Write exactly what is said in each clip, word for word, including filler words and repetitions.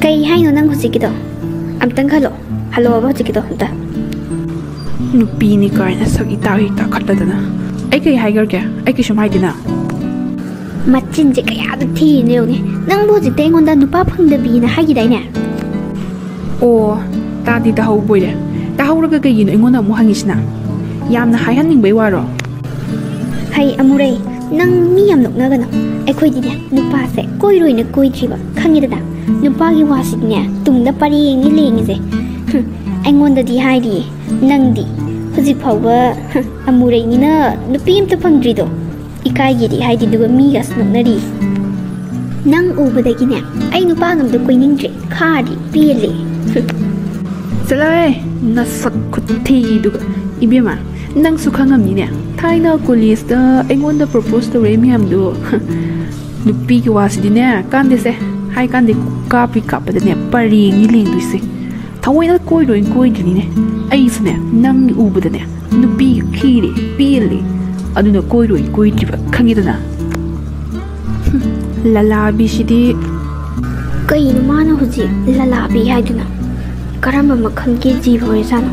ꯀꯩ ꯍꯥꯏꯅꯣ ꯅꯪ ꯍꯧꯖꯤꯛꯀꯤꯗꯣ? ꯑꯝꯇꯪ ꯈꯜꯂꯣ꯫ ꯍꯜꯂꯣꯕ ꯍꯧꯖꯤꯛꯀꯤꯗꯣ ꯑꯝꯇ꯫ ꯅꯨꯄꯤꯅꯤ ꯀꯥꯏꯅ ꯁꯛ ꯏꯇꯥ ꯍꯦꯛ ꯇꯥꯈꯠꯂꯗꯅ꯫ ꯑꯩ ꯀꯩ ꯍꯥꯏꯒ꯭ꯔꯒꯦ? ꯑꯩ ꯀꯩꯁꯨꯝ ꯍꯥꯏꯗꯦꯅ꯫ ꯃꯆꯤꯟꯁꯦ ꯀꯌꯥꯗ ꯊꯤꯔꯤꯅꯣ ꯌꯦꯡꯉꯨꯅꯦ꯫ ꯅꯪꯕꯨ ꯍꯧꯖꯤꯛꯇ ꯑꯩꯉꯣꯟꯗ ꯅꯨꯄꯥ ꯐꯪꯗꯕꯤꯅ ꯍꯥꯏꯈꯤꯗꯥꯏꯅꯦ? ꯑꯣ, ꯇꯥꯗꯤ ꯇꯥꯍꯧꯕꯣꯏꯔꯦ꯫ ꯇꯥꯍꯧꯔꯒ ꯀꯩꯒꯤꯅꯣ ꯑꯩꯉꯣꯟꯗ ꯑꯃꯨꯛ ꯍꯪꯉꯤꯁꯤꯅ? ꯌꯥꯝꯅ ꯍꯥꯏꯍꯟꯅꯤꯡꯕꯩ ꯋꯥꯔꯣ? ꯍꯩ ꯑꯃꯨꯔꯩ, ꯅꯪ ꯃꯤ ꯌꯥꯝ ꯅꯣꯛꯅꯒꯅꯨ꯫ ꯑꯩꯈꯣꯏꯗꯤꯅꯦ ꯅꯨꯄꯥꯁꯦ ꯀꯣꯏꯔꯣꯏꯅ ꯀꯣꯏꯗ꯭ꯔꯤꯕ, ꯈꯪꯉꯤꯗꯅ? ꯅꯨꯄꯥꯒꯤ ꯋꯥꯁꯤꯗꯤꯅꯦ ꯇꯨꯡꯗ ꯄꯔꯦꯡꯅꯤ ꯂꯦꯡꯉꯤꯁꯦ꯫ ꯍꯨꯝ, ꯑꯩꯉꯣꯟꯗꯗꯤ ꯍꯥꯏꯔꯤꯌꯦ, ꯅꯪꯗꯤ ꯍꯧꯖꯤꯛ ꯐꯥꯎꯕ, ꯍꯨꯝ, ꯑꯃꯨꯔꯩꯅꯤꯅ ꯅꯨꯄꯤ ꯑꯝꯇ ꯐꯪꯗ꯭ꯔꯤꯗꯣ꯫ ꯏꯀꯥꯏꯒꯤꯗꯤ ꯍꯥꯏꯗꯤ, ꯑꯗꯨꯒ ꯃꯤꯒꯁꯨ ꯅꯣꯛꯅꯔꯤ꯫ ꯅꯪ ꯎꯕꯗꯒꯤꯅꯦ ꯑꯩ ꯅꯨꯄꯥꯒ ꯑꯝꯇ ꯀꯣꯏꯅꯤꯡꯗ꯭ꯔꯦ, ꯈꯥꯔꯗꯤ ꯄꯦꯜꯂꯦ꯫ ꯆꯠꯂꯣꯍꯦ, ꯅꯁꯛ ꯈꯨꯊꯤꯗꯨꯒ꯫ ꯏꯕꯦꯝꯃ, ꯅꯪꯁꯨ ꯈꯪꯉꯝꯅꯤꯅꯦ, ꯊꯥꯏꯅ ꯀꯣꯂꯦꯖꯇ ꯑꯩꯉꯣꯟꯗ ꯄ꯭ꯔꯣꯄꯣꯁ ꯇꯧꯔꯛꯏ ꯃꯌꯥꯝꯗꯣ꯫ ꯅꯨꯄꯤꯒꯤ ꯋꯥꯁꯤꯗꯤꯅꯦ ꯀꯥꯟꯗꯦꯁꯦ, ꯍꯥꯏ ꯀꯥꯟꯗꯦ, ꯀꯥꯞꯄꯤ ꯀꯥꯞꯄꯗꯅꯦ ꯄꯔꯦꯡꯅꯤ ꯂꯦꯡꯗꯣꯏꯁꯦ꯫ ꯊꯑꯣꯏꯅ ꯀꯣꯏꯔꯣꯏ ꯀꯣꯏꯗ꯭ꯔꯤꯅꯤꯅꯦ꯫ ꯑꯩꯁꯨꯅꯦ ꯅꯪ ꯎꯕꯗꯅꯦ ꯅꯨꯄꯤ ꯈꯤꯔꯦ, ꯄꯦꯜꯂꯦ꯫ ꯑꯗꯨꯅ ꯀꯣꯏꯔꯣꯏ ꯀꯣꯏꯗ꯭ꯔꯤꯕ ꯈꯪꯉꯤꯗꯅ꯫ ꯍꯨꯝ, ꯂꯂꯥꯕꯤꯁꯤꯗꯤ꯫ ꯀꯩꯅꯣ ꯃꯥꯅ ꯍꯧꯖꯤꯛ ꯂꯂꯥꯕꯤ ꯍꯥꯏꯗꯨꯅ? ꯀꯔꯝꯕ ꯃꯈꯜꯒꯤ ꯖꯤꯕ ꯑꯣꯏꯔꯖꯥꯠꯅꯣ?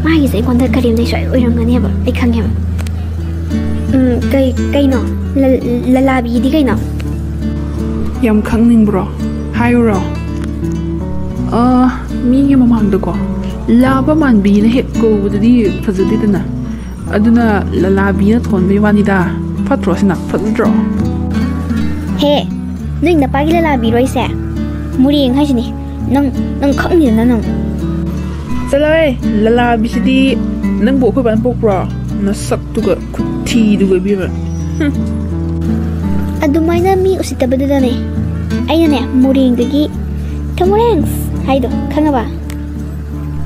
ꯃꯥꯒꯤꯁꯦ ꯑꯩꯉꯣꯟꯗ ꯀꯔꯦꯝꯅꯩ ꯁꯣꯏ ꯑꯣꯏꯔꯝꯒꯅꯦꯕ, ꯑꯩ ꯈꯪꯉꯦꯕ꯫ ꯎꯝ, ꯀꯩ, ꯀꯩꯅꯣ? ꯂ-, ꯂꯂꯥꯕꯤꯗꯤ ꯀꯩꯅꯣ? ꯌꯥꯝ ꯈꯪꯅꯤꯡꯕ꯭ꯔꯣ? ꯍꯥꯏꯌꯨꯔꯣ? ꯑ, ꯃꯤꯒꯤ ꯃꯃꯥꯡꯗꯀꯣ ꯂꯥꯕ ꯃꯥꯟꯕꯤꯅ ꯍꯦꯛ ꯀꯧꯕꯗꯨꯗꯤ ꯐꯖꯗꯦꯗꯅ꯫ ꯑꯗꯨꯅ ꯂꯂꯥꯕꯤꯅ ꯊꯣꯟꯕꯩ ꯋꯥꯅꯤꯗ꯫ ꯐꯠꯇ꯭ꯔꯣ ꯁꯤꯅ? ꯐꯖꯗ꯭ꯔꯣ? ꯍꯦ, ꯅꯣꯏ ꯅꯄꯥꯒꯤ ꯂꯂꯥꯕꯤꯔꯣ ꯑꯩꯁꯦ? ꯃꯣꯔꯦꯡ ꯍꯥꯏꯁꯤꯅꯤ꯫ ꯅꯪ, ꯅꯪ ꯈꯪꯅꯤꯗꯅ ꯅꯪ꯫ ꯆꯠꯂꯣꯍꯦ, ꯂꯂꯥꯕꯤꯁꯤꯗꯤ ꯅꯪꯕꯨ ꯑꯩꯈꯣꯏ ꯕꯥꯅ ꯄꯣꯛꯄ꯭ꯔꯣ? ꯅꯁꯛꯇꯨꯒ ꯈꯨꯊꯤꯗꯨꯒ ꯏꯕꯦꯝꯃ꯫ ꯍꯨꯝ꯫ ꯑꯗꯨꯃꯥꯏꯅ ꯃꯤ ꯎꯁꯤꯠꯇꯕꯗꯨꯗꯅꯦ ꯑꯩꯅꯅꯦ ꯃꯣꯔꯦꯡꯗꯒꯤ "ꯊꯃꯨꯔꯦꯡꯁ" ꯍꯥꯏꯗꯣ ꯈꯪꯉꯕ?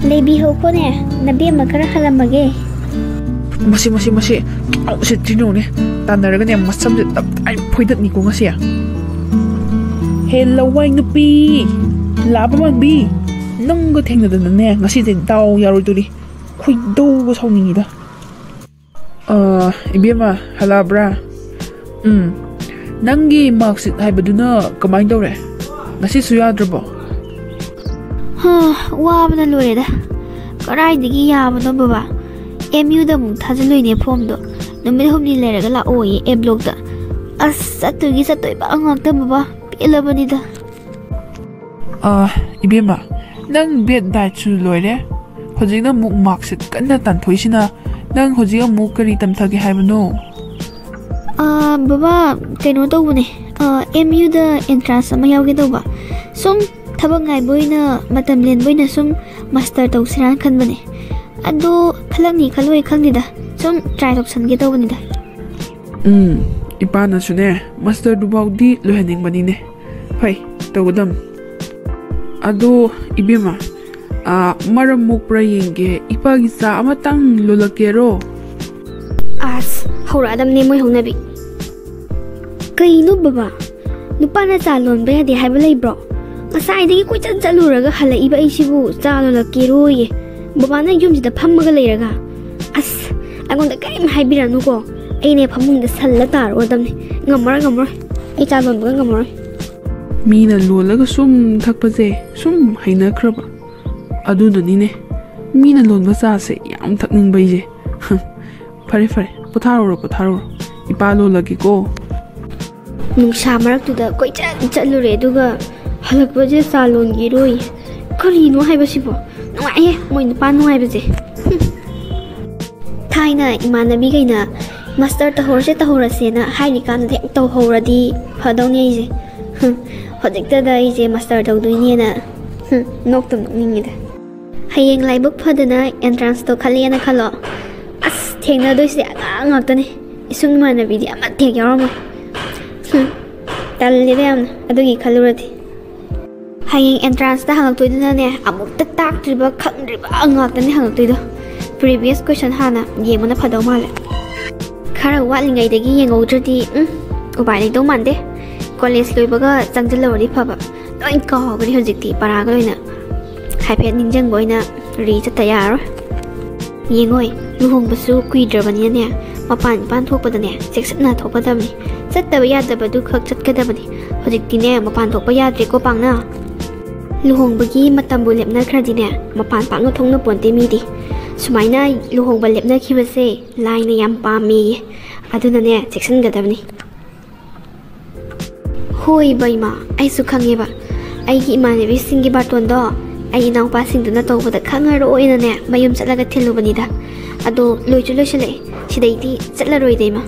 ꯂꯩꯕꯤꯍꯧꯈꯣꯅꯦ, ꯅꯕꯦꯝꯃ ꯈꯔ ꯍꯜꯂꯝꯃꯒꯦ꯫ ꯃꯁꯤ, ꯃꯁꯤ, ꯃꯁꯤ ꯀꯌꯥꯝ ꯎꯁꯤꯠꯇ꯭ꯔꯤꯅꯣꯅꯦ꯫ ꯇꯥꯟꯅꯔꯒꯅꯦ ꯃꯁꯝꯁꯦ ꯇꯞ ꯇꯥꯏ ꯐꯣꯏꯗꯠꯅꯤꯀꯣ ꯉꯁꯤ꯫ ꯍꯦ ꯂꯋꯥꯏ ꯅꯨꯄꯤ, ꯂꯥꯕ ꯃꯥꯟꯕꯤ, ꯅꯪꯒ ꯊꯦꯡꯅꯗꯅꯅꯦ ꯉꯁꯤꯁꯦ ꯗꯥꯎ ꯌꯥꯔꯣꯏꯗꯣꯔꯤ꯫ ꯈꯣꯏꯗꯧꯒ ꯁꯥꯎꯅꯤꯡꯉꯤꯗ꯫ ꯑ, ꯏꯕꯦꯝꯃ, ꯍꯜꯂꯛꯑꯕ꯭ꯔꯥ? ꯎꯝ, ꯅꯪꯒꯤ marksheet ꯍꯥꯏꯕꯗꯨꯅ ꯀꯃꯥꯏꯅ ꯇꯧꯔꯦ? ꯉꯁꯤꯁꯨ ꯌꯥꯗ꯭ꯔꯕꯣ? ꯋꯥꯕꯅ ꯂꯣꯏꯔꯦꯗ꯫ ꯀꯗꯥꯏꯗꯒꯤ ꯌꯥꯕꯅꯣ ꯕꯕꯥ? ꯑꯦꯝ ꯌꯨꯗ ꯑꯃꯨꯛ ꯊꯥꯖꯤꯜꯂꯨꯏꯅꯦ ꯐꯣꯝꯗꯣ꯫ ꯅꯨꯃꯤꯠ ꯍꯨꯝꯅꯤ ꯂꯩꯔꯒ ꯂꯥꯛꯑꯣꯌꯦ ꯑꯦ ꯕ꯭ꯂꯣꯛꯇ꯫ ꯑꯁ, ꯆꯠꯇꯣꯏꯒꯤ ꯆꯠꯇꯣꯏꯕ ꯉꯥꯛꯇ ꯕꯕꯥ꯫ ꯄꯦꯜꯂꯕꯅꯤꯗ꯫ ꯑ, ꯏꯕꯦꯝꯃ, ꯅꯪ ꯕꯦꯠ ꯗꯥꯏꯠꯁꯨ ꯂꯣꯏꯔꯦ, ꯍꯧꯖꯤꯛꯅ ꯑꯃꯨꯛ ꯃꯥꯔꯛꯁꯤꯠ ꯀꯟꯅ ꯇꯥꯟꯊꯣꯛꯏꯁꯤꯅ, ꯅꯪ ꯍꯧꯖꯤꯛ ꯑꯃꯨꯛ ꯀꯔꯤ ꯇꯝꯊꯒꯦ ꯍꯥꯏꯕꯅꯣ? ꯑ, ꯕꯕꯥ, ꯀꯩꯅꯣ ꯇꯧꯕꯅꯦ, ꯑꯦꯝ ꯌꯨꯗ ꯑꯦꯟꯇ꯭ꯔꯥꯟꯁ ꯑꯃ ꯌꯥꯎꯒꯦ ꯇꯧꯕ꯫ ꯁꯨꯝ ꯊꯕꯛ ꯉꯥꯏꯕ ꯑꯣꯏꯅ, ꯃꯇꯝ ꯂꯦꯟꯕ ꯑꯣꯏꯅ ꯁꯨꯝ ꯃꯥꯁꯇꯔ ꯇꯧꯁꯤꯔꯥꯅ ꯈꯟꯕꯅꯦ꯫ ꯑꯗꯣ ꯈꯜꯂꯛꯅꯤ ꯈꯜꯂꯣꯏ ꯈꯪꯗꯦꯗ, ꯁꯨꯝ ꯇ꯭ꯔꯥꯏ ꯇꯧꯁꯟꯒꯦ ꯇꯧꯕꯅꯤꯗ꯫ ꯎꯝ, ꯏꯄꯥꯅꯁꯨꯅꯦ, ꯃꯥꯁꯇꯔꯗꯨꯐꯥꯎꯗꯤ ꯂꯣꯏꯍꯟꯅꯤꯡꯕꯅꯤꯅꯦ꯫ ꯐꯩ, ꯇꯧꯒꯗꯝ꯫ ꯑꯗꯣ, ꯏꯕꯦꯝꯃ, ꯑ, ꯃꯔꯝ ꯃꯣꯛꯄ꯭ꯔꯥ ꯌꯦꯡꯒꯦ, ꯏꯄꯥꯒꯤ ꯆꯥ ꯑꯃꯇꯪ ꯂꯣꯜꯂꯛꯀꯦꯔꯣ? ꯑꯁ, ꯍꯧꯔꯛꯑꯗꯝꯅꯦ ꯃꯣꯏ ꯍꯧꯅꯕꯤ꯫ ꯀꯩꯅꯣ ꯕꯕꯥ? ꯅꯨꯄꯥꯅ ꯆꯥ ꯂꯣꯟꯕ ꯌꯥꯗꯦ ꯍꯥꯏꯕ ꯂꯩꯕ꯭ꯔꯣ? ꯉꯁꯥꯏꯗꯒꯤ ꯀꯣꯏꯆꯠ ꯆꯠꯂꯨꯔꯒ ꯍꯜꯂꯛꯏꯕ ꯑꯩꯁꯤꯕꯨ ꯆꯥ ꯂꯣꯜꯂꯛꯀꯦꯔꯣꯌꯦ꯫ ꯕꯕꯥꯅ ꯌꯨꯝꯁꯤꯗ ꯐꯝꯃꯒ ꯂꯩꯔꯒ꯫ ꯑꯁ, ꯑꯩꯉꯣꯟꯗ ꯀꯔꯤꯝ ꯍꯥꯏꯕꯤꯔꯅꯨꯀꯣ꯫ ꯑꯩꯅꯦ ꯐꯃꯨꯡꯗ ꯁꯜꯂ ꯇꯥꯔꯨꯔꯗꯝꯅꯤ꯫ ꯉꯝꯃꯔꯣꯏ, ꯉꯝꯃꯔꯣꯏ꯫ ꯑꯩ ꯆꯥ ꯂꯣꯟꯕꯒ ꯉꯝꯃꯔꯣꯏ꯫ ꯃꯤꯅ ꯂꯣꯜꯂꯒ ꯁꯨꯝ ꯊꯛꯄꯁꯦ ꯁꯨꯝ ꯍꯩꯅꯈ꯭ꯔꯕ꯫ ꯑꯗꯨꯅꯅꯤꯅꯦ, ꯃꯤꯅ ꯂꯣꯟꯕ ꯆꯥꯁꯦ ꯌꯥꯝ ꯊꯛꯅꯤꯡꯕ ꯑꯩꯁꯦ꯫ ꯐꯔꯦ, ꯐꯔꯦ, ꯄꯣꯊꯥꯔꯨꯔꯣ, ꯄꯣꯊꯥꯔꯨꯔꯣ꯫ ꯏꯄꯥ ꯂꯣꯜꯂꯒꯦꯀꯣ꯫ ꯅꯨꯡꯁꯥ ꯃꯔꯛꯇꯨꯗ ꯀꯣꯏꯆꯠ ꯆꯠꯂꯨꯔꯦ, ꯑꯗꯨꯒ ꯍꯜꯂꯛꯄꯁꯦ ꯆꯥ ꯂꯣꯟꯒꯤꯔꯣꯏ꯫ ꯀꯔꯤꯅꯣ ꯍꯥꯏꯕꯁꯤꯕꯣ? ꯅꯨꯡꯉꯥꯏꯌꯦ ꯃꯣꯏ ꯅꯨꯄꯥ ꯅꯨꯡꯉꯥꯏꯕꯁꯦ꯫ ꯍꯨꯝ꯫ ꯊꯥꯏꯅ ꯏꯃꯥꯟꯅꯕꯤꯈꯩꯅ "ꯃꯥꯁꯇꯔ ꯇꯧꯍꯧꯔꯁꯦ, ꯇꯧꯍꯧꯔꯁꯦꯅ" ꯍꯥꯏꯔꯤꯀꯥꯟꯗꯗꯤ ꯍꯦꯛ ꯇꯧꯍꯧꯔꯗꯤ ꯐꯗꯧꯅꯤ ꯑꯩꯁꯦ꯫ ꯍꯨꯝ꯫ ꯍꯧꯖꯤꯛꯇꯗ ꯑꯩꯁꯦ ꯃꯥꯁꯇꯔ ꯇꯧꯗꯣꯏꯅꯦꯅ꯫ ꯍꯨꯝ꯫ ꯅꯣꯛꯇꯨꯝ ꯅꯣꯛꯅꯤꯡꯉꯤꯗ꯫ ꯍꯌꯦꯡ ꯂꯥꯏꯕꯛ ꯐꯗꯅ ꯑꯦꯟꯇ꯭ꯔꯥꯟꯁꯇꯣ ꯈꯜꯂꯦꯅ ꯈꯜꯂꯣ꯫ ꯑꯁ, ꯊꯦꯡꯅꯗꯣꯏꯁꯦ ꯑꯉꯥꯡ ꯉꯥꯛꯇꯅꯦ꯫ ꯏꯁꯨꯡ ꯏꯃꯥꯟꯅꯕꯤꯗꯤ ꯑꯃꯠꯇ ꯍꯦꯛ ꯌꯥꯎꯔꯝꯃꯣꯏ꯫ ꯍꯨꯝ, ꯇꯜꯂꯦꯗ ꯌꯥꯝꯅ ꯑꯗꯨꯒꯤ ꯈꯜꯂꯨꯔꯗꯤ꯫ ꯍꯌꯦꯡ ꯑꯦꯟꯇ꯭ꯔꯥꯟꯁꯇ ꯍꯪꯉꯛꯇꯣꯏꯗꯨꯅꯅꯦ, ꯑꯃꯨꯛꯇ ꯇꯥꯛꯇ꯭ꯔꯤꯕ, ꯈꯪꯗ꯭ꯔꯤꯕ ꯉꯥꯛꯇꯅꯦ ꯍꯪꯉꯛꯇꯣꯏꯗꯣ꯫ ꯄ꯭ꯔꯤꯚꯤꯌꯁ ꯀꯣꯏꯁꯟ ꯍꯥꯟꯅ ꯌꯦꯡꯕꯅ ꯐꯗꯧ ꯃꯥꯜꯂꯦ꯫ ꯈꯔ ꯋꯥꯠꯂꯤꯉꯩꯗꯒꯤ ꯌꯦꯡꯍꯧꯗ꯭ꯔꯗꯤ, ꯎꯝ, ꯎꯄꯥꯏ ꯂꯩꯗꯧ ꯃꯥꯟꯗꯦ꯫ ꯀꯣꯂꯦꯖ ꯂꯣꯏꯕꯒ ꯆꯪꯁꯤꯜꯍꯧꯔꯗꯤ ꯐꯕ꯫ ꯂꯣꯏ ꯀꯥꯎꯈ꯭ꯔꯦ ꯍꯧꯖꯤꯛꯇꯤ, ꯄꯔꯥꯒ ꯂꯣꯏꯅ꯫ ꯍꯥꯏꯐꯦꯠ ꯅꯤꯡꯁꯤꯡꯕ ꯑꯣꯏꯅ ꯔꯤ ꯆꯠꯇ ꯌꯥꯔꯔꯣꯏ꯫ ꯌꯦꯡꯉꯣꯏ, ꯂꯨꯍꯣꯡꯕꯁꯨ ꯀꯨꯏꯗ꯭ꯔꯕꯅꯤꯅꯅꯦ, ꯃꯄꯥꯟ ꯏꯄꯥꯟ ꯊꯣꯛꯄꯗꯅꯦ ꯆꯦꯛꯁꯤꯟꯅ ꯊꯣꯛꯀꯗꯕꯅꯤ꯫ ꯆꯠꯇꯕ ꯌꯥꯗꯕꯗꯨ ꯈꯛ ꯆꯠꯀꯗꯕꯅꯤ꯫ ꯍꯧꯖꯤꯛꯇꯤꯅꯦ ꯃꯄꯥꯟ ꯊꯣꯛꯄ ꯌꯥꯗ꯭ꯔꯦꯀꯣ ꯄꯥꯛꯅ꯫ ꯂꯨꯍꯣꯡꯕꯒꯤ ꯃꯇꯝꯕꯨ ꯂꯦꯞꯅꯈ꯭ꯔꯗꯤꯅꯦ, ꯃꯄꯥꯟ ꯄꯥꯛꯅ ꯊꯣꯛꯅ ꯄꯣꯟꯇꯦ ꯃꯤꯗꯤ꯫ ꯁꯨꯃꯥꯏꯅ ꯂꯨꯍꯣꯡꯕ ꯂꯦꯞꯅꯈꯤꯕꯁꯦ ꯂꯥꯏꯅ ꯌꯥꯝ ꯄꯥꯝꯃꯦꯌꯦ꯫ ꯑꯗꯨꯅꯅꯦ, ꯆꯦꯛꯁꯤꯟꯒꯗꯕꯅꯤ꯫ ꯍꯣꯏꯕ ꯏꯃꯥ, ꯑꯩꯁꯨ ꯈꯪꯉꯦꯕ꯫ ꯑꯩꯒꯤ ꯏꯃꯥꯟꯅꯕꯤꯁꯤꯡꯒꯤ ꯕꯥꯔꯇꯣꯟꯗꯣ ꯑꯩ ꯏꯅꯥꯎꯄꯥꯁꯤꯡꯗꯨꯅ ꯇꯧꯕꯗ ꯈꯪꯉꯔꯣꯏꯅꯅꯦ, ꯃꯌꯨꯝ ꯆꯠꯂꯒ ꯊꯤꯜꯂꯨꯕꯅꯤꯗ꯫ ꯑꯗꯣ ꯂꯣꯏꯁꯨ ꯂꯣꯏꯁꯤꯜꯂꯛꯑꯦ꯫ ꯁꯤꯗꯩꯗꯤ ꯆꯠꯂꯔꯣꯏꯗ ꯏꯃꯥ꯫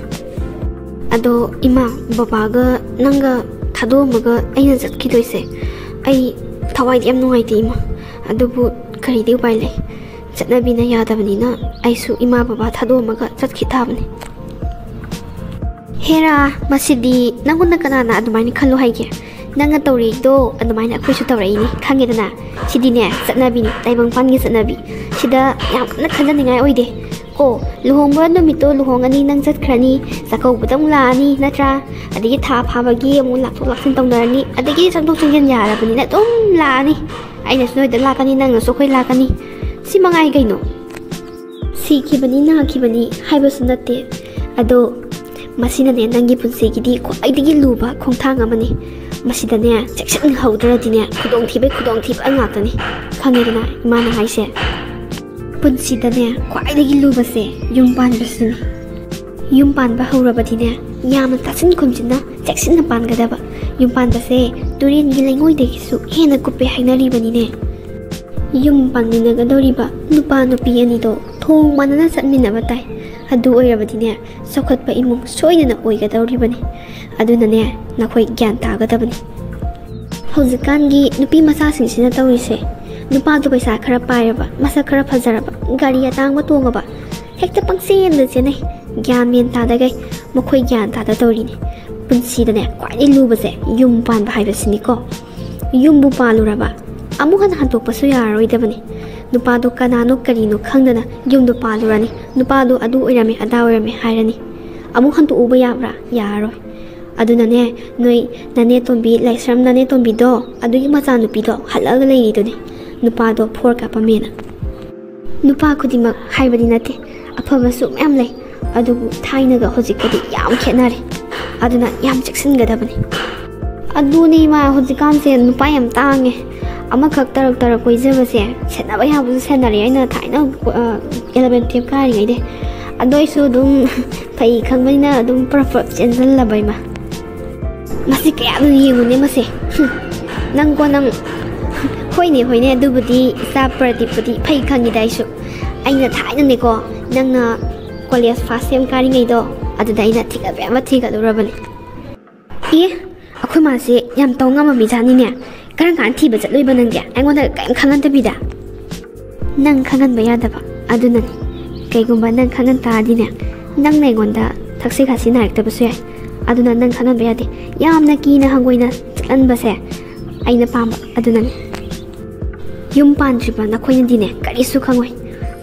ꯑꯗꯣ ꯏꯃꯥ, ꯕꯕꯥꯒ ꯅꯪꯒ ꯊꯥꯗꯣꯛꯑꯝꯃꯒ ꯑꯩꯅ ꯆꯠꯈꯤꯗꯣꯏꯁꯦ, ꯑꯩ ꯊꯋꯥꯏꯗꯤ ꯌꯥꯝ ꯅꯨꯡꯉꯥꯏꯇꯦ ꯏꯃꯥ꯫ ꯑꯗꯨꯕꯨ ꯀꯔꯤꯗꯤ ꯎꯄꯥꯏ ꯂꯩ? ꯆꯠꯅꯕꯤꯅ ꯌꯥꯗꯕꯅꯤꯅ ꯑꯩꯁꯨ ꯏꯃꯥ ꯕꯕꯥ ꯊꯥꯗꯣꯛꯑꯝꯃꯒ ꯆꯠꯈꯤ ꯇꯥꯕꯅꯤ꯫ ꯍꯦꯔꯥ, ꯃꯁꯤꯗꯤ ꯅꯪꯉꯣꯟꯗ ꯀꯅꯥꯅ ꯑꯗꯨꯃꯥꯏꯅ ꯈꯜꯂꯣ ꯍꯥꯏꯒꯦ? ꯅꯪꯅ ꯇꯧꯔꯤꯗꯣ ꯑꯗꯨꯃꯥꯏꯅ ꯑꯩꯈꯣꯏꯁꯨ ꯇꯧꯔꯛꯏꯅꯤ, ꯈꯪꯉꯦꯗꯅ? ꯁꯤꯗꯤꯅꯦ, ꯆꯠꯅꯕꯤꯅꯤ, ꯇꯥꯏꯕꯪꯄꯥꯟꯒꯤ ꯆꯠꯅꯕꯤ꯫ ꯁꯤꯗ ꯌꯥꯝ ꯀꯟꯅ ꯈꯟꯖꯅꯤꯡꯉꯥꯏ ꯑꯣꯏꯗꯦ꯫ ꯀꯣ, ꯂꯨꯍꯣꯡꯕ ꯅꯨꯃꯤꯠꯇꯣ ꯂꯨꯍꯣꯡꯉꯅꯤ, ꯅꯪ ꯆꯠꯈ꯭ꯔꯅꯤ, ꯆꯥꯛꯀꯧꯕꯗ ꯑꯃꯨꯛ ꯂꯥꯛꯑꯅꯤ, ꯅꯠꯇ꯭ꯔꯥ? ꯑꯗꯒꯤ ꯊꯥ ꯐꯥꯕꯒꯤ ꯑꯃꯨꯛ ꯂꯥꯛꯊꯣꯛ ꯂꯥꯛꯁꯤꯟ ꯇꯧꯅꯔꯅꯤ, ꯑꯗꯒꯤ ꯆꯪꯊꯣꯛ ꯆꯪꯁꯤꯟ ꯌꯥꯔꯕꯅꯤꯅ ꯑꯗꯨꯝ ꯂꯥꯛꯑꯅꯤ꯫ ꯑꯩꯅꯁꯨ ꯅꯣꯏꯗ ꯂꯥꯛꯀꯅꯤ, ꯅꯪꯅꯁꯨ ꯑꯩꯈꯣꯏ ꯂꯥꯛꯀꯅꯤ꯫ ꯁꯤ ꯃꯉꯥꯏ ꯀꯩꯅꯣ? ꯁꯤꯈꯤꯕꯅꯤ, ꯅꯥꯈꯤꯕꯅꯤ ꯍꯥꯏꯕꯁꯨ ꯅꯠꯇꯦ꯫ ꯑꯗꯣ ꯃꯁꯤꯅꯅꯦ, ꯅꯪꯒꯤ ꯄꯨꯟꯁꯤꯒꯤꯗꯤ ꯈ꯭ꯋꯥꯏꯗꯒꯤ ꯂꯨꯕ ꯈꯣꯡꯊꯥꯡ ꯑꯃꯅꯤ꯫ ꯃꯁꯤꯗꯅꯦ, ꯆꯦꯛꯁꯤꯟꯍꯧꯗ꯭ꯔꯗꯤꯅꯦ, ꯈꯨꯗꯣꯡꯊꯤꯕꯩ ꯈꯨꯗꯣꯡꯊꯤꯕ ꯉꯥꯛꯇꯅꯤ꯫ ꯈꯪꯉꯦꯗꯅ ꯏꯃꯥꯅ ꯍꯥꯏꯁꯦ? ꯄꯨꯟꯁꯤꯗꯅꯦ, ꯈ꯭ꯋꯥꯏꯗꯒꯤ ꯂꯨꯕꯁꯦ ꯌꯨꯝ ꯄꯥꯟꯕꯁꯤꯅꯤ꯫ ꯌꯨꯝ ꯄꯥꯟꯕ ꯍꯧꯔꯕꯗꯤꯅꯦ, ꯌꯥꯝꯅ ꯇꯥꯁꯤꯟ ꯈꯨꯝꯖꯤꯟꯅ ꯆꯦꯛꯁꯤꯟꯅ ꯄꯥꯟꯒꯗꯕ꯫ ꯌꯨꯝ ꯄꯥꯟꯕꯁꯦ ꯇꯨꯔꯦꯟꯒꯤ ꯂꯩꯉꯣꯏꯗꯒꯤꯁꯨ ꯍꯦꯟꯅ ꯀꯨꯞꯄꯦ ꯍꯥꯏꯅꯔꯤꯕꯅꯤꯅꯦ꯫ ꯌꯨꯝ ꯄꯥꯟꯃꯤꯟꯅꯒꯗꯧꯔꯤꯕ ꯅꯨꯄꯥ ꯅꯨꯄꯤ ꯑꯅꯤꯗꯣ ꯊꯣꯡ ꯃꯥꯟꯅꯅ ꯆꯠꯃꯤꯟꯅꯕ ꯇꯥꯏ꯫ ꯑꯗꯨ ꯑꯣꯏꯔꯕꯗꯤꯅꯦ, ꯆꯥꯎꯈꯠꯄ ꯏꯃꯨꯡ ꯁꯣꯏꯗꯅ ꯑꯣꯏꯒꯗꯧꯔꯤꯕꯅꯤ꯫ ꯑꯗꯨꯅꯅꯦ, ꯅꯈꯣꯏ ꯒ꯭ꯌꯥꯟ ꯇꯥꯒꯗꯕꯅꯤ꯫ ꯍꯧꯖꯤꯛꯀꯥꯟꯒꯤ ꯅꯨꯄꯤ ꯃꯆꯥꯁꯤꯡꯁꯤꯅ ꯇꯧꯔꯤꯁꯦ, ꯅꯨꯄꯥꯗꯣ ꯄꯩꯁꯥ ꯈꯔ ꯄꯥꯏꯔꯕ, ꯃꯁꯛ ꯈꯔ ꯐꯖꯔꯕ, ꯒꯥꯔꯤ ꯑꯇꯥꯡꯕ ꯇꯣꯡꯉꯕ, ꯍꯦꯛꯇ ꯄꯪꯆꯦꯟꯗ ꯆꯦꯟꯅꯩ꯫ ꯒ꯭ꯌꯥꯟ ꯃꯦꯟ ꯇꯥꯗꯒꯩ ꯃꯈꯣꯏ ꯒ꯭ꯌꯥꯟ ꯇꯥꯗ ꯇꯧꯔꯤꯅꯤ꯫ ꯄꯨꯟꯁꯤꯗꯅꯦ, ꯈ꯭ꯋꯥꯏꯗꯒꯤ ꯂꯨꯕꯁꯦ ꯌꯨꯝ ꯄꯥꯟꯕ ꯍꯥꯏꯕꯁꯤꯅꯤꯀꯣ꯫ ꯌꯨꯝꯕꯨ ꯄꯥꯜꯂꯨꯔꯕ, ꯑꯃꯨꯛ ꯍꯟꯅ ꯍꯟꯗꯣꯛꯄꯁꯨ ꯌꯥꯔꯔꯣꯏꯗꯕꯅꯤ꯫ ꯅꯨꯄꯥꯗꯣ ꯀꯅꯥꯅꯣ ꯀꯔꯤꯅꯣ ꯈꯪꯗꯅ ꯌꯨꯝꯗꯣ ꯄꯥꯜꯂꯨꯔꯅꯤ꯫ ꯅꯨꯄꯥꯗꯣ ꯑꯗꯨ ꯑꯣꯏꯔꯝꯃꯦ, ꯑꯗꯥ ꯑꯣꯏꯔꯝꯃꯦ ꯍꯥꯏꯔꯅꯤ꯫ ꯑꯃꯨꯛ ꯍꯟꯗꯣꯛꯎꯕ ꯌꯥꯕ꯭ꯔꯥ? ꯌꯥꯔꯔꯣꯏ꯫ ꯑꯗꯨꯅꯅꯦ, ꯅꯣꯏ ꯅꯅꯦ ꯇꯣꯝꯕꯤ, ꯂꯥꯏꯁ꯭ꯔꯝ ꯅꯅꯦ ꯇꯣꯝꯕꯤꯗꯣ, ꯑꯗꯨꯒꯤ ꯃꯆꯥꯅꯨꯄꯤꯗꯣ ꯍꯜꯂꯛꯑꯒ ꯂꯩꯔꯤꯗꯨꯅꯦ, ꯅꯨꯄꯥꯗꯣ ꯐꯣꯔ ꯀꯥꯞꯄꯝꯃꯦꯅ꯫ ꯅꯨꯄꯥ ꯈꯨꯗꯤꯡꯃꯛ ꯍꯥꯏꯕꯗꯤ ꯅꯠꯇꯦ, ꯑꯐꯕꯁꯨ ꯃꯌꯥꯝ ꯂꯩ, ꯑꯗꯨꯕꯨ ꯊꯥꯏꯅꯒ ꯍꯧꯖꯤꯛꯀꯗꯤ ꯌꯥꯝ ꯈꯦꯠꯅꯔꯦ꯫ ꯑꯗꯨꯅ ꯌꯥꯝ ꯆꯦꯛꯁꯤꯟꯒꯗꯕꯅꯤ꯫ ꯑꯗꯨꯅꯦ ꯏꯃꯥ, ꯍꯧꯖꯤꯛꯀꯥꯟꯁꯦ ꯅꯨꯄꯥ ꯌꯥꯝ ꯇꯥꯡꯉꯦ꯫ ꯑꯃꯈꯛ ꯇꯔꯛ ꯇꯔꯛ ꯀꯣꯏꯖꯕꯁꯦ ꯁꯦꯟꯅꯕ ꯌꯥꯕꯁꯨ ꯁꯦꯟꯅꯔꯦ ꯑꯩꯅ ꯊꯥꯏꯅ ꯑꯦꯂꯚꯦꯟ ꯇꯨꯌꯦꯜꯞ ꯀꯥꯔꯤꯉꯩꯗꯩ꯫ ꯑꯗꯣ ꯑꯩꯁꯨ ꯑꯗꯨꯝ ꯐꯩ ꯈꯪꯕꯅꯤꯅ ꯑꯗꯨꯝ ꯄ꯭ꯔꯞ ꯄ꯭ꯔꯞ ꯆꯦꯟꯁꯤꯜꯂꯕ ꯏꯃꯥ꯫ ꯃꯁꯤ ꯀꯌꯥꯗ ꯌꯦꯡꯉꯨꯅꯦ ꯃꯁꯦ꯫ ꯍꯨꯝ, ꯅꯪꯀꯣ ꯅꯪ꯫ ꯍꯣꯏꯅꯦ ꯍꯣꯏꯅꯦ, ꯑꯗꯨꯕꯨꯗꯤ ꯏꯆꯥ ꯄ꯭ꯔꯗꯤꯞꯄꯨꯗꯤ ꯐꯩ ꯈꯪꯉꯤꯗ ꯑꯩꯁꯨ꯫ ꯑꯩꯅ ꯊꯥꯏꯅꯅꯦꯀꯣ, ꯅꯪꯅ ꯀꯣꯂꯦꯖ ꯐꯥꯔꯁ ꯁꯦꯝ ꯀꯥꯔꯤꯉꯩꯗꯣ, ꯑꯗꯨꯗ ꯑꯩꯅ ꯊꯤꯒꯠꯄ ꯌꯥꯕ ꯊꯤꯒꯠꯂꯨꯔꯕꯅꯦ꯫ ꯑꯦ, ꯑꯩꯈꯣꯏ ꯃꯥꯁꯦ ꯌꯥꯝ ꯇꯧ ꯉꯝꯕ ꯃꯤꯖꯥꯠꯅꯤꯅꯦ꯫ ꯀꯔꯝ ꯀꯥꯟꯗ ꯊꯤꯕ ꯆꯠꯂꯨꯏꯕ ꯅꯪꯗꯤ? ꯑꯩꯉꯣꯟꯗ ꯀꯔꯤꯝ ꯈꯪꯍꯟꯗꯕꯤꯗ꯫ ꯅꯪ ꯈꯪꯍꯟꯕ ꯌꯥꯗꯕ ꯑꯗꯨꯅꯅꯤ꯫ ꯀꯩꯒꯨꯝꯕ ꯅꯪ ꯈꯪꯍꯟ ꯇꯥꯔꯗꯤꯅꯦ, ꯅꯪꯅ ꯑꯩꯉꯣꯟꯗ ꯊꯛꯁꯤ ꯈꯥꯁꯤ ꯅꯥꯏꯔꯛꯇꯕꯁꯨ ꯌꯥꯏ꯫ ꯑꯗꯨꯅ ꯅꯪ ꯈꯪꯍꯟꯕ ꯌꯥꯗꯦ꯫ ꯌꯥꯝꯅ ꯀꯤꯅ ꯍꯪꯒꯣꯏꯅ ꯆꯠꯍꯟꯕꯁꯦ ꯑꯩꯅ ꯄꯥꯝꯕ ꯑꯗꯨꯅꯅꯤ꯫ ꯌꯨꯝ ꯄꯥꯟꯗ꯭ꯔꯤꯕ ꯅꯈꯣꯏꯅꯗꯤꯅꯦ ꯀꯔꯤꯁꯨ ꯈꯪꯉꯣꯏ꯫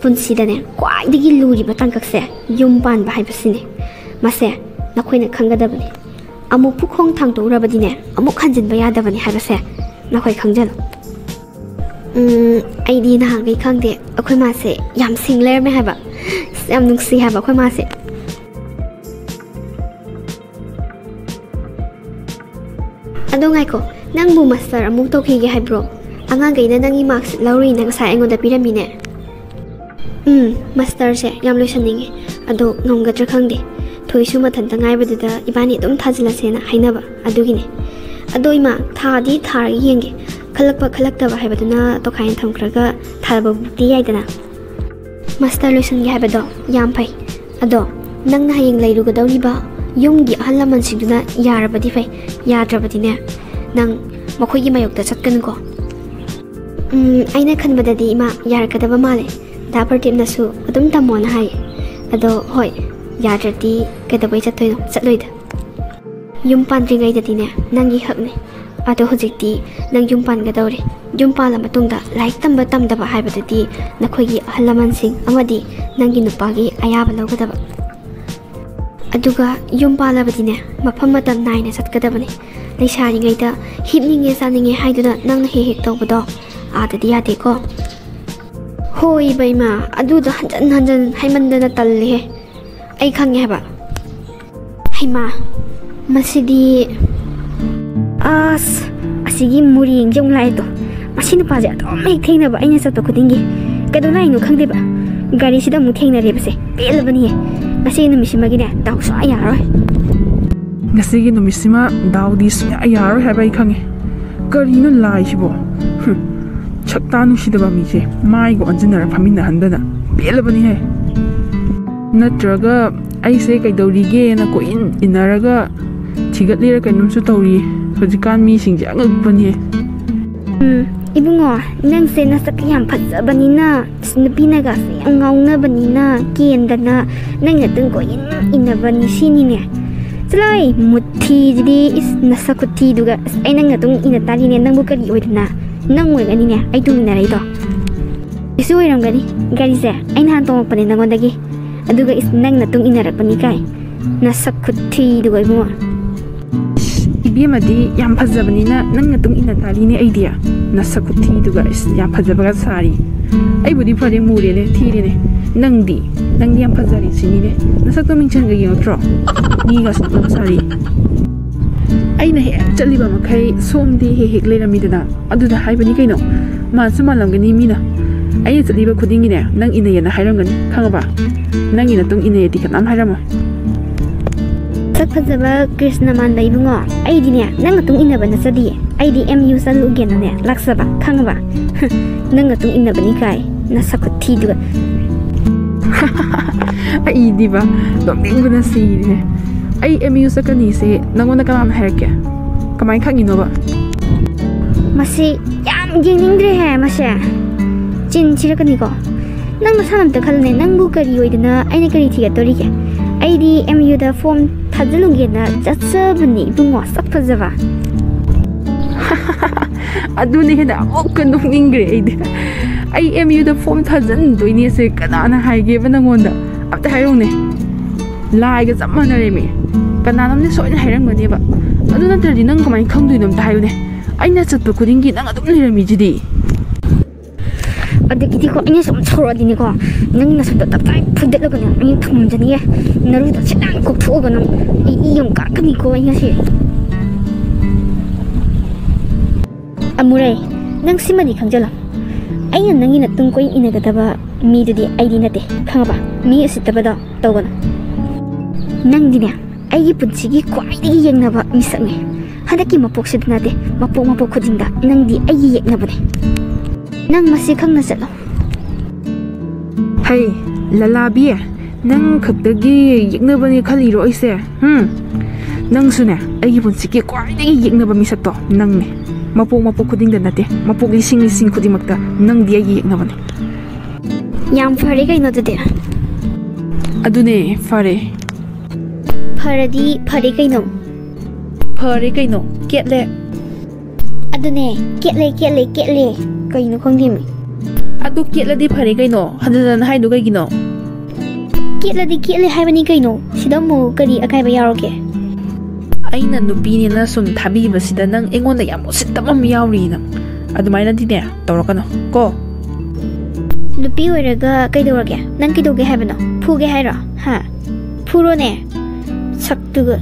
ꯄꯨꯟꯁꯤꯗꯅꯦ ꯈ꯭ꯋꯥꯏꯗꯒꯤ ꯂꯨꯔꯤꯕ ꯇꯥꯡꯀꯛꯁꯦ ꯌꯨꯝ ꯄꯥꯟꯕ ꯍꯥꯏꯕꯁꯤꯅꯤ꯫ ꯃꯁꯦ ꯅꯈꯣꯏꯅ ꯈꯪꯒꯗꯕꯅꯤ꯫ ꯑꯃꯨꯛꯄꯨ ꯈꯣꯡ ꯊꯥꯡꯗꯣꯛꯎꯔꯕꯗꯤꯅꯦ, ꯑꯃꯨꯛ ꯍꯟꯖꯤꯟꯕ ꯌꯥꯗꯕꯅꯤ ꯍꯥꯏꯕꯁꯦ ꯅꯈꯣꯏ ꯈꯪꯖꯜꯂꯨ꯫ ꯎꯝ, ꯑꯩꯗꯤ ꯅꯍꯥꯟꯈꯩ ꯈꯪꯗꯦ, ꯑꯩꯈꯣꯏ ꯃꯥꯁꯦ ꯌꯥꯝ ꯁꯤꯡ ꯂꯩꯔꯝꯃꯦ ꯍꯥꯏꯕ꯫ ꯑꯁ, ꯌꯥꯝ ꯅꯨꯡꯁꯤ ꯍꯥꯏꯕ ꯑꯩꯈꯣꯏ ꯃꯥꯁꯦ꯫ ꯑꯗꯣ ꯉꯥꯏꯈꯣ, ꯅꯪꯕꯨ ꯃꯥꯁꯇꯔ ꯑꯃꯨꯛ ꯇꯧꯈꯤꯒꯦ ꯍꯥꯏꯕ꯭ꯔꯣ? ꯑꯉꯥꯡꯈꯩꯅ ꯅꯪꯒꯤ ꯃꯥꯔꯛꯁꯤꯠ ꯂꯧꯔꯨꯏꯅ ꯉꯁꯥꯏ ꯑꯩꯉꯣꯟꯗ ꯄꯤꯔꯝꯃꯤꯅꯦ꯫ ꯎꯝ, ꯃꯥꯁꯇꯔꯁꯦ ꯌꯥꯝ ꯂꯣꯏꯁꯟꯅꯤꯡꯉꯦ, ꯑꯗꯣ ꯉꯝꯒꯗ꯭ꯔꯥ ꯈꯪꯗꯦ꯫ ꯊꯣꯏꯁꯨ ꯃꯊꯟꯇ ꯉꯥꯏꯕꯗꯨꯗ ꯏꯕꯥꯅꯤ ꯑꯗꯨꯝ ꯊꯥꯖꯤꯜꯂꯁꯦꯅ ꯍꯥꯏꯅꯕ ꯑꯗꯨꯒꯤꯅꯦ꯫ ꯑꯗꯣ ꯏꯃꯥ, ꯊꯥꯗꯤ ꯊꯥꯔꯒ ꯌꯦꯡꯒꯦ, ꯈꯜꯂꯛꯄ ꯈꯜꯂꯛꯇꯕ ꯍꯥꯏꯕꯗꯨꯅ ꯇꯣꯈꯥꯏꯅ ꯊꯝꯈ꯭ꯔꯒ ꯊꯥꯕꯕꯨꯗꯤ ꯌꯥꯏꯗꯅ꯫ ꯃꯥꯁꯇꯔ ꯂꯣꯏꯁꯟꯒꯦ ꯍꯥꯏꯕꯗꯣ ꯌꯥꯝ ꯐꯩ, ꯑꯗꯣ ꯅꯪꯅ ꯍꯌꯦꯡ ꯂꯩꯔꯨꯒꯗꯧꯔꯤꯕ ꯌꯨꯝꯒꯤ ꯑꯍꯜ ꯂꯃꯟꯁꯤꯡꯗꯨꯅ ꯌꯥꯔꯕꯗꯤ ꯐꯩ, ꯌꯥꯗ꯭ꯔꯕꯗꯤꯅꯦ, ꯅꯪ ꯃꯈꯣꯏꯒꯤ ꯃꯥꯌꯣꯛꯇ ꯆꯠꯀꯅꯨꯀꯣ꯫ ꯎꯝ, ꯑꯩꯅ ꯈꯟꯕꯗꯗꯤ ꯏꯃꯥ ꯌꯥꯔꯛꯀꯗꯕ ꯃꯥꯜꯂꯦ꯫ ꯗꯥ ꯄ꯭ꯔꯗꯤꯞꯅꯁꯨ ꯑꯗꯨꯝ ꯇꯝꯃꯣꯅ ꯍꯥꯏ꯫ ꯑꯗꯣ ꯍꯣꯏ, ꯌꯥꯗ꯭ꯔꯗꯤ ꯀꯩꯗꯧꯕꯩ ꯆꯠꯇꯣꯏꯅꯣ? ꯆꯠꯂꯣꯏꯗ꯫ ꯌꯨꯝ ꯄꯥꯟꯗ꯭ꯔꯤꯉꯩꯗꯗꯤꯅꯦ ꯅꯪꯒꯤ ꯍꯛꯅꯦ, ꯑꯗꯣ ꯍꯧꯖꯤꯛꯇꯤ ꯅꯪ ꯌꯨꯝ ꯄꯥꯟꯒꯗꯧꯔꯦ꯫ ꯌꯨꯝ ꯄꯥꯜꯂ ꯃꯇꯨꯡꯗ ꯂꯥꯏꯔꯤꯛ ꯇꯝꯕ ꯇꯝꯗꯕ ꯍꯥꯏꯕꯗꯨꯗꯤ ꯅꯈꯣꯏꯒꯤ ꯑꯍꯜ ꯂꯃꯟꯁꯤꯡ ꯑꯃꯗꯤ ꯅꯪꯒꯤ ꯅꯨꯄꯥꯒꯤ ꯑꯌꯥꯕ ꯂꯧꯒꯗꯕ꯫ ꯑꯗꯨꯒ ꯌꯨꯝ ꯄꯥꯜꯂꯕꯗꯤꯅꯦ, ꯃꯐꯝ ꯃꯇꯝ ꯅꯥꯏꯅ ꯆꯠꯀꯗꯕꯅꯤ꯫ ꯂꯩꯁꯥꯔꯤꯉꯩꯗ ꯍꯤꯞꯅꯤꯡꯉꯦ ꯆꯥꯅꯤꯡꯉꯦ ꯍꯥꯏꯗꯨꯅ ꯅꯪꯅ ꯍꯦꯛ ꯍꯦꯛ ꯇꯧꯕꯗꯣ, ꯑꯥꯗꯗꯤ ꯌꯥꯗꯦꯀꯣ꯫ ꯍꯣꯏ ꯏꯕꯦꯝꯃ, ꯑꯗꯨꯗꯣ ꯍꯟꯖꯟ ꯍꯟꯖꯟ ꯍꯥꯏꯃꯟꯗꯅ ꯇꯜꯂꯦꯍꯦ꯫ ꯑꯩ ꯈꯪꯉꯦ ꯍꯥꯏꯕ꯫ ꯍꯩꯃꯥ, ꯃꯁꯤꯗꯤ꯫ ꯑꯁ, ꯑꯁꯤꯒꯤ ꯃꯨꯔꯦꯡꯁꯦ ꯑꯃꯨꯛ ꯂꯥꯛꯑꯦꯗꯣ꯫ ꯃꯁꯤ ꯁꯤ ꯅꯨꯄꯥꯁꯦ ꯑꯗꯨꯝ ꯍꯦꯛ ꯊꯦꯡꯅꯕ, ꯑꯩꯅ ꯆꯠꯄ ꯈꯨꯗꯤꯡꯒꯤ꯫ ꯀꯩꯗꯧ ꯂꯥꯛꯏꯅꯣ ꯈꯪꯗꯦꯕ꯫ ꯒꯥꯔꯤꯁꯤꯗ ꯑꯃꯨꯛ ꯊꯦꯡꯅꯔꯦꯕꯁꯦ꯫ ꯄꯦꯜꯂꯕꯅꯤꯍꯦ꯫ ꯉꯁꯤꯒꯤ ꯅꯨꯃꯤꯠꯁꯤꯃꯒꯤꯅꯦ, ꯗꯥꯎ ꯁꯨꯡꯌꯥ ꯌꯥꯔꯔꯣꯏ꯫ ꯉꯁꯤꯒꯤ ꯅꯨꯃꯤꯠꯁꯤꯃ ꯗꯥꯎꯗꯤ ꯁꯨꯡꯌꯥ ꯌꯥꯔꯔꯣꯏ ꯍꯥꯏꯕ ꯑꯩ ꯈꯪꯉꯦ꯫ ꯀꯔꯤꯅꯣ ꯂꯥꯏꯁꯤꯕꯣ? ꯍꯨꯝ, ꯁꯛꯇꯥ ꯅꯨꯡꯁꯤꯗꯕ ꯃꯤꯁꯦ ꯃꯥꯏꯒ ꯑꯣꯟꯁꯤꯟꯅꯔ ꯐꯝꯃꯤꯟꯅꯍꯟꯗꯅ꯫ ꯄꯦꯜꯂꯕꯅꯤꯍꯦ꯫ ꯅꯠꯇ꯭ꯔꯒ ꯑꯩꯁꯦ ꯀꯩꯗꯧꯔꯤꯒꯦꯅ ꯀꯣꯏꯏꯟ ꯏꯟꯅꯔꯒ ꯊꯤꯒꯠꯂꯤꯔ ꯀꯩꯅꯣꯝꯁꯨ ꯇꯧꯔꯤ꯫ ꯍꯧꯖꯤꯛꯀꯥꯟ ꯃꯤꯁꯤꯡꯁꯦ ꯑꯉꯛꯄꯅꯤꯍꯦ꯫ ꯎꯝ, ꯏꯕꯨꯡꯉꯣ, ꯅꯪꯁꯦ ꯅꯁꯛ ꯌꯥꯝ ꯐꯖꯕꯅꯤꯅ, ꯑꯁ, ꯅꯨꯄꯤꯅꯒꯁꯦ ꯌꯥꯝ ꯉꯥꯎꯅꯕꯅꯤꯅ, ꯀꯦꯟꯗꯅ ꯅꯪ ꯅꯇꯨꯡ ꯀꯣꯏꯏꯟ ꯏꯟꯅꯕꯅꯤ ꯁꯤꯅꯤꯅꯦ꯫ ꯆꯠꯂꯣꯍꯦ, ꯃꯨꯊꯤꯁꯤꯗꯤ, ꯏꯁ, ꯅꯁꯛ ꯈꯨꯊꯤꯗꯨꯒ꯫ ꯑꯁ, ꯑꯩ ꯅꯪ ꯅꯇꯨꯡ ꯏꯟꯅ ꯇꯥꯔꯤꯅꯦ, ꯅꯪꯕꯨ ꯀꯔꯤ ꯑꯣꯏꯗꯅ? ꯅꯪ ꯑꯣꯏꯒꯅꯤꯅꯦ ꯑꯩ ꯇꯨꯡ ꯏꯟꯅꯔꯛꯏꯗꯣ꯫ ꯀꯩꯁꯨ ꯑꯣꯏꯔꯝꯒꯅꯤ, ꯒꯥꯔꯤꯁꯦ ꯑꯩ ꯅꯍꯥꯟ ꯇꯣꯡꯉꯛꯄꯅꯦ ꯅꯪꯉꯣꯟꯗꯒꯤ꯫ ꯑꯗꯨꯒ ꯏꯁ, ꯅꯪ ꯅꯇꯨꯡ ꯏꯟꯅꯔꯛꯄꯅꯤ ꯀꯥꯏ꯫ ꯅꯁꯛ ꯈꯨꯊꯤꯗꯨꯒ ꯏꯕꯨꯡꯉꯣ꯫ ꯏꯁ, ꯏꯕꯦꯝꯃꯗꯤ ꯌꯥꯝ ꯐꯖꯕꯅꯤꯅ ꯅꯪ ꯅꯇꯨꯡ ꯏꯟꯅ ꯇꯥꯔꯤꯅꯦ ꯑꯩꯗꯤ꯫ ꯅꯁꯛ ꯈꯨꯊꯤꯗꯨꯒ, ꯏꯁ, ꯌꯥꯝ ꯐꯖꯕꯒ ꯁꯥꯔꯤ꯫ ꯑꯩꯕꯨꯗꯤ ꯐꯔꯦ, ꯃꯨꯔꯦꯅꯦ, ꯊꯤꯔꯦꯅꯦ꯫ ꯅꯪꯗꯤ, ꯅꯪꯗꯤ ꯌꯥꯝ ꯐꯖꯔꯤ ꯁꯤꯅꯤꯅꯦ꯫ ꯅꯁꯛꯇꯣ ꯃꯤꯡꯁꯦꯜꯒ ꯌꯦꯡꯉꯛꯇ꯭ꯔꯣ? ꯃꯤꯒ ꯁꯨꯛꯅꯣꯛ ꯁꯥꯔꯤ꯫ ꯑꯩꯅ ꯍꯦꯛ ꯆꯠꯂꯤꯕ ꯃꯈꯩ ꯁꯣꯝꯗꯤ ꯍꯦꯛ ꯍꯦꯛ ꯂꯩꯔꯝꯃꯤꯗꯅ꯫ ꯑꯗꯨꯗ ꯍꯥꯏꯕꯅꯤ ꯀꯩꯅꯣ꯫ ꯃꯥꯟꯁꯨ ꯃꯥꯜꯂꯝꯒꯅꯤ ꯃꯤꯅ꯫ ꯑꯩꯅ ꯆꯠꯂꯤꯕ ꯈꯨꯗꯤꯡꯒꯤꯅꯦ, ꯅꯪ ꯏꯟꯅꯩꯌꯦꯅ ꯍꯥꯏꯔꯝꯒꯅꯤ, ꯈꯪꯉꯕ? ꯅꯪꯒꯤ ꯅꯇꯨꯡ ꯏꯟꯅꯩꯌꯦꯗꯤ ꯀꯅꯥꯝ ꯍꯥꯏꯔꯝꯃꯣꯏ꯫ ꯁꯛ ꯐꯖꯕ ꯀ꯭ꯔꯤꯁꯅ ꯃꯥꯟꯕ ꯏꯕꯨꯡꯉꯣ, ꯑꯩꯗꯤꯅꯦ, ꯅꯪ ꯅꯇꯨꯡ ꯏꯟꯅꯕ ꯅꯠꯆꯗꯤꯌꯦ꯫ ꯑꯩꯗꯤ ꯑꯦꯝ ꯌꯨ ꯆꯠꯂꯨꯒꯦꯅꯅꯦ ꯂꯥꯛꯆꯕ, ꯈꯪꯉꯕ? ꯅꯪ ꯅꯇꯨꯡ ꯏꯟꯅꯕꯅꯤ ꯀꯥꯏ, ꯅꯁꯛ ꯈꯨꯊꯤꯗꯨꯒ꯫ ꯑꯩꯗꯤꯕ, ꯅꯣꯛꯅꯤꯡꯕꯅ ꯁꯤꯔꯦ꯫ ꯑꯩ ꯑꯦꯝ ꯌꯨ ꯆꯠꯀꯅꯤꯁꯦ ꯅꯪꯉꯣꯟꯗ ꯀꯅꯥꯅ ꯍꯥꯏꯔꯛꯀꯦ? ꯀꯃꯥꯏꯅ ꯈꯪꯉꯤꯅꯣꯕ? ꯃꯁꯤ ꯌꯥꯝ ꯌꯦꯡꯅꯤꯡꯗ꯭ꯔꯦꯍꯦ, ꯃꯁꯦ꯫ ꯆꯤꯟ ꯊꯤꯔꯛꯀꯅꯤꯀꯣ꯫ ꯅꯪ ꯅꯁꯥꯅ ꯑꯝꯇ ꯈꯜꯂꯨꯅꯦ, ꯅꯪꯕꯨ ꯀꯔꯤ ꯑꯣꯏꯗꯅ ꯑꯩꯅ ꯀꯔꯤ ꯊꯤꯒꯠꯇꯣꯔꯤꯒꯦ? ꯑꯩꯗꯤ ꯑꯦꯝ ꯌꯨꯗ ꯐꯣꯝ ꯊꯥꯖꯤꯜꯂꯨꯒꯦꯅ ꯆꯠꯆꯕꯅꯤ ꯏꯕꯨꯡꯉꯣ, ꯁꯛ ꯐꯖꯕ꯫ ꯑꯗꯨꯅ ꯍꯦꯟꯅ ꯑꯃꯨꯛꯀ ꯅꯣꯛꯅꯤꯡꯈ꯭ꯔꯦ ꯑꯩꯗꯤ꯫ ꯑꯩ ꯑꯦꯝ ꯌꯨꯗ ꯐꯣꯝ ꯊꯥꯖꯤꯟꯗꯣꯏꯅꯦꯁꯦ ꯀꯅꯥꯅ ꯍꯥꯏꯒꯦꯕ ꯅꯪꯉꯣꯟꯗ? ꯑꯝꯇ ꯍꯥꯏꯔꯛꯎꯅꯦ꯫ ꯂꯥꯏꯒ ꯆꯞ ꯃꯥꯟꯅꯔꯦꯃꯤ꯫ ꯀꯅꯥꯅꯣꯝꯗꯤ ꯁꯣꯏꯅ ꯍꯥꯏꯔꯝꯒꯅꯦꯕ꯫ ꯑꯗꯨ ꯅꯠꯇ꯭ꯔꯗꯤ ꯅꯪ ꯀꯃꯥꯏꯅ ꯈꯪꯗꯣꯏꯅꯣ? ꯑꯝꯇ ꯍꯥꯏꯌꯨꯅꯦ꯫ ꯑꯩꯅ ꯆꯠꯄ ꯈꯨꯗꯤꯡꯒꯤ ꯅꯪ ꯑꯗꯨꯝ ꯂꯩꯔꯝꯃꯤꯁꯤꯗꯤ꯫ ꯑꯗꯒꯤꯗꯤꯀꯣ, ꯑꯩꯅ ꯁꯨꯝ ꯁꯧꯔꯛꯑꯗꯤꯅꯦꯀꯣ, ꯅꯪ ꯅꯁꯛꯇꯣ ꯇꯞ ꯇꯥꯏ ꯐꯨꯗꯠꯂꯒꯅꯦ, ꯑꯩꯅ ꯊꯝꯃꯝꯖꯅꯤꯌꯦ꯫ ꯅꯔꯨꯗꯣ ꯁꯤꯠ ꯅꯥꯟꯅ ꯀꯣꯛꯊꯣꯛꯑꯒ ꯅꯪ, ꯑꯩ ꯏ ꯌꯥꯝ ꯀꯥꯔꯛꯀꯅꯤꯀꯣ ꯑꯩ ꯉꯁꯤ꯫ ꯑꯃꯨꯔꯩ, ꯅꯪ ꯁꯤꯃꯗꯤ ꯈꯪꯖꯜꯂꯣ, ꯑꯩꯅ ꯅꯪꯒꯤ ꯅꯇꯨꯡ ꯀꯣꯏ ꯏꯟꯅꯒꯗꯕ ꯃꯤꯗꯨꯗꯤ ꯑꯩꯗꯤ ꯅꯠꯇꯦ, ꯈꯪꯉꯕ? ꯃꯤ ꯎꯁꯤꯠꯇꯕꯗꯣ ꯇꯧꯒꯅꯨ꯫ ꯅꯪꯗꯤꯅꯦ, ꯑꯩꯒꯤ ꯄꯨꯟꯁꯤꯒꯤ ꯈ꯭ꯋꯥꯏꯗꯒꯤ ꯌꯦꯡꯅꯕ ꯃꯤꯁꯛꯅꯦ꯫ ꯍꯟꯗꯛꯀꯤ ꯃꯄꯣꯛꯁꯤꯗ ꯅꯠꯇꯦ, ꯃꯄꯣꯛ ꯃꯄꯣꯛ ꯈꯨꯗꯤꯡꯗ ꯅꯪꯗꯤ ꯑꯩꯒꯤ ꯌꯦꯛꯅꯕꯅꯦ꯫ ꯅꯪ ꯃꯁꯤ ꯈꯪꯅ ꯆꯠꯂꯣ꯫ ꯍꯩ, ꯂꯂꯥꯕꯤ, ꯅꯪ ꯈꯛꯇꯒꯤ ꯌꯦꯛꯅꯕꯅꯦ ꯈꯜꯂꯤꯔꯣ ꯑꯩꯁꯦ? ꯍꯨꯝ? ꯅꯪꯁꯨꯅꯦ, ꯑꯩꯒꯤ ꯄꯨꯟꯁꯤꯒꯤ ꯈ꯭ꯋꯥꯏꯗꯒꯤ ꯌꯦꯛꯅꯕ ꯃꯤꯁꯛꯇꯣ ꯅꯪꯅꯦ꯫ ꯃꯄꯣꯛ ꯃꯄꯣꯛ ꯈꯨꯗꯤꯡꯗ ꯅꯠꯇꯦ, ꯃꯄꯣꯛ ꯂꯤꯁꯤꯡ ꯂꯤꯁꯤꯡ ꯈꯨꯗꯤꯡꯃꯛꯇ ꯅꯪꯗꯤ ꯑꯩꯒꯤ ꯌꯦꯛꯅꯕꯅꯦ꯫ ꯌꯥꯝ ꯐꯔꯦ ꯀꯩꯅꯣ ꯑꯗꯨꯗꯤ꯫ ꯑꯗꯨꯅꯦ, ꯐꯔꯦ꯫ ꯐꯔꯗꯤ ꯐꯔꯦ ꯀꯩꯅꯣ? ꯐꯔꯦ ꯀꯩꯅꯣ? ꯀꯦꯠꯂꯦ꯫ ꯑꯗꯨꯅꯦ, ꯀꯦꯠꯂꯦ, ꯀꯦꯠꯂꯦ, ꯀꯦꯠꯂꯦ꯫ ꯀꯩꯅꯣ ꯈꯪꯗꯦꯃꯤ꯫ ꯑꯗꯨ ꯀꯦꯠꯂꯗꯤ ꯐꯔꯦ ꯀꯩꯅꯣ? ꯍꯟꯖꯟ ꯍꯟꯖꯟ ꯍꯥꯏꯗꯣ ꯀꯩꯒꯤꯅꯣ? ꯀꯦꯠꯂꯗꯤ ꯀꯦꯠꯂꯦ ꯍꯥꯏꯕꯅꯤ ꯀꯩꯅꯣ꯫ ꯁꯤꯗ ꯑꯃꯨꯛ ꯀꯔꯤ ꯑꯀꯥꯏꯕ ꯌꯥꯎꯔꯒꯦ? ꯑꯩꯅ ꯅꯨꯄꯤꯅꯦꯅ ꯁꯨꯝ ꯊꯥꯕꯤꯕꯁꯤꯗ ꯅꯪ ꯑꯩꯉꯣꯟꯗ ꯌꯥꯝ ꯎꯁꯤꯠꯇꯕ ꯑꯃ ꯌꯥꯎꯔꯤ ꯅꯪ꯫ ꯑꯗꯨꯃꯥꯏꯅꯗꯤꯅꯦ ꯇꯧꯔꯛꯀꯅꯨ ꯀꯣ꯫ ꯅꯨꯄꯤ ꯑꯣꯏꯔꯒ ꯀꯩꯗꯧꯔꯒꯦ? ꯅꯪ ꯀꯩꯗꯧꯒꯦ ꯍꯥꯏꯕꯅꯣ? ꯐꯨꯒꯦ ꯍꯥꯏꯔꯣ? ꯍꯥ? ꯐꯨꯔꯣꯅꯦ꯫ ꯁꯛꯇꯨꯒ꯫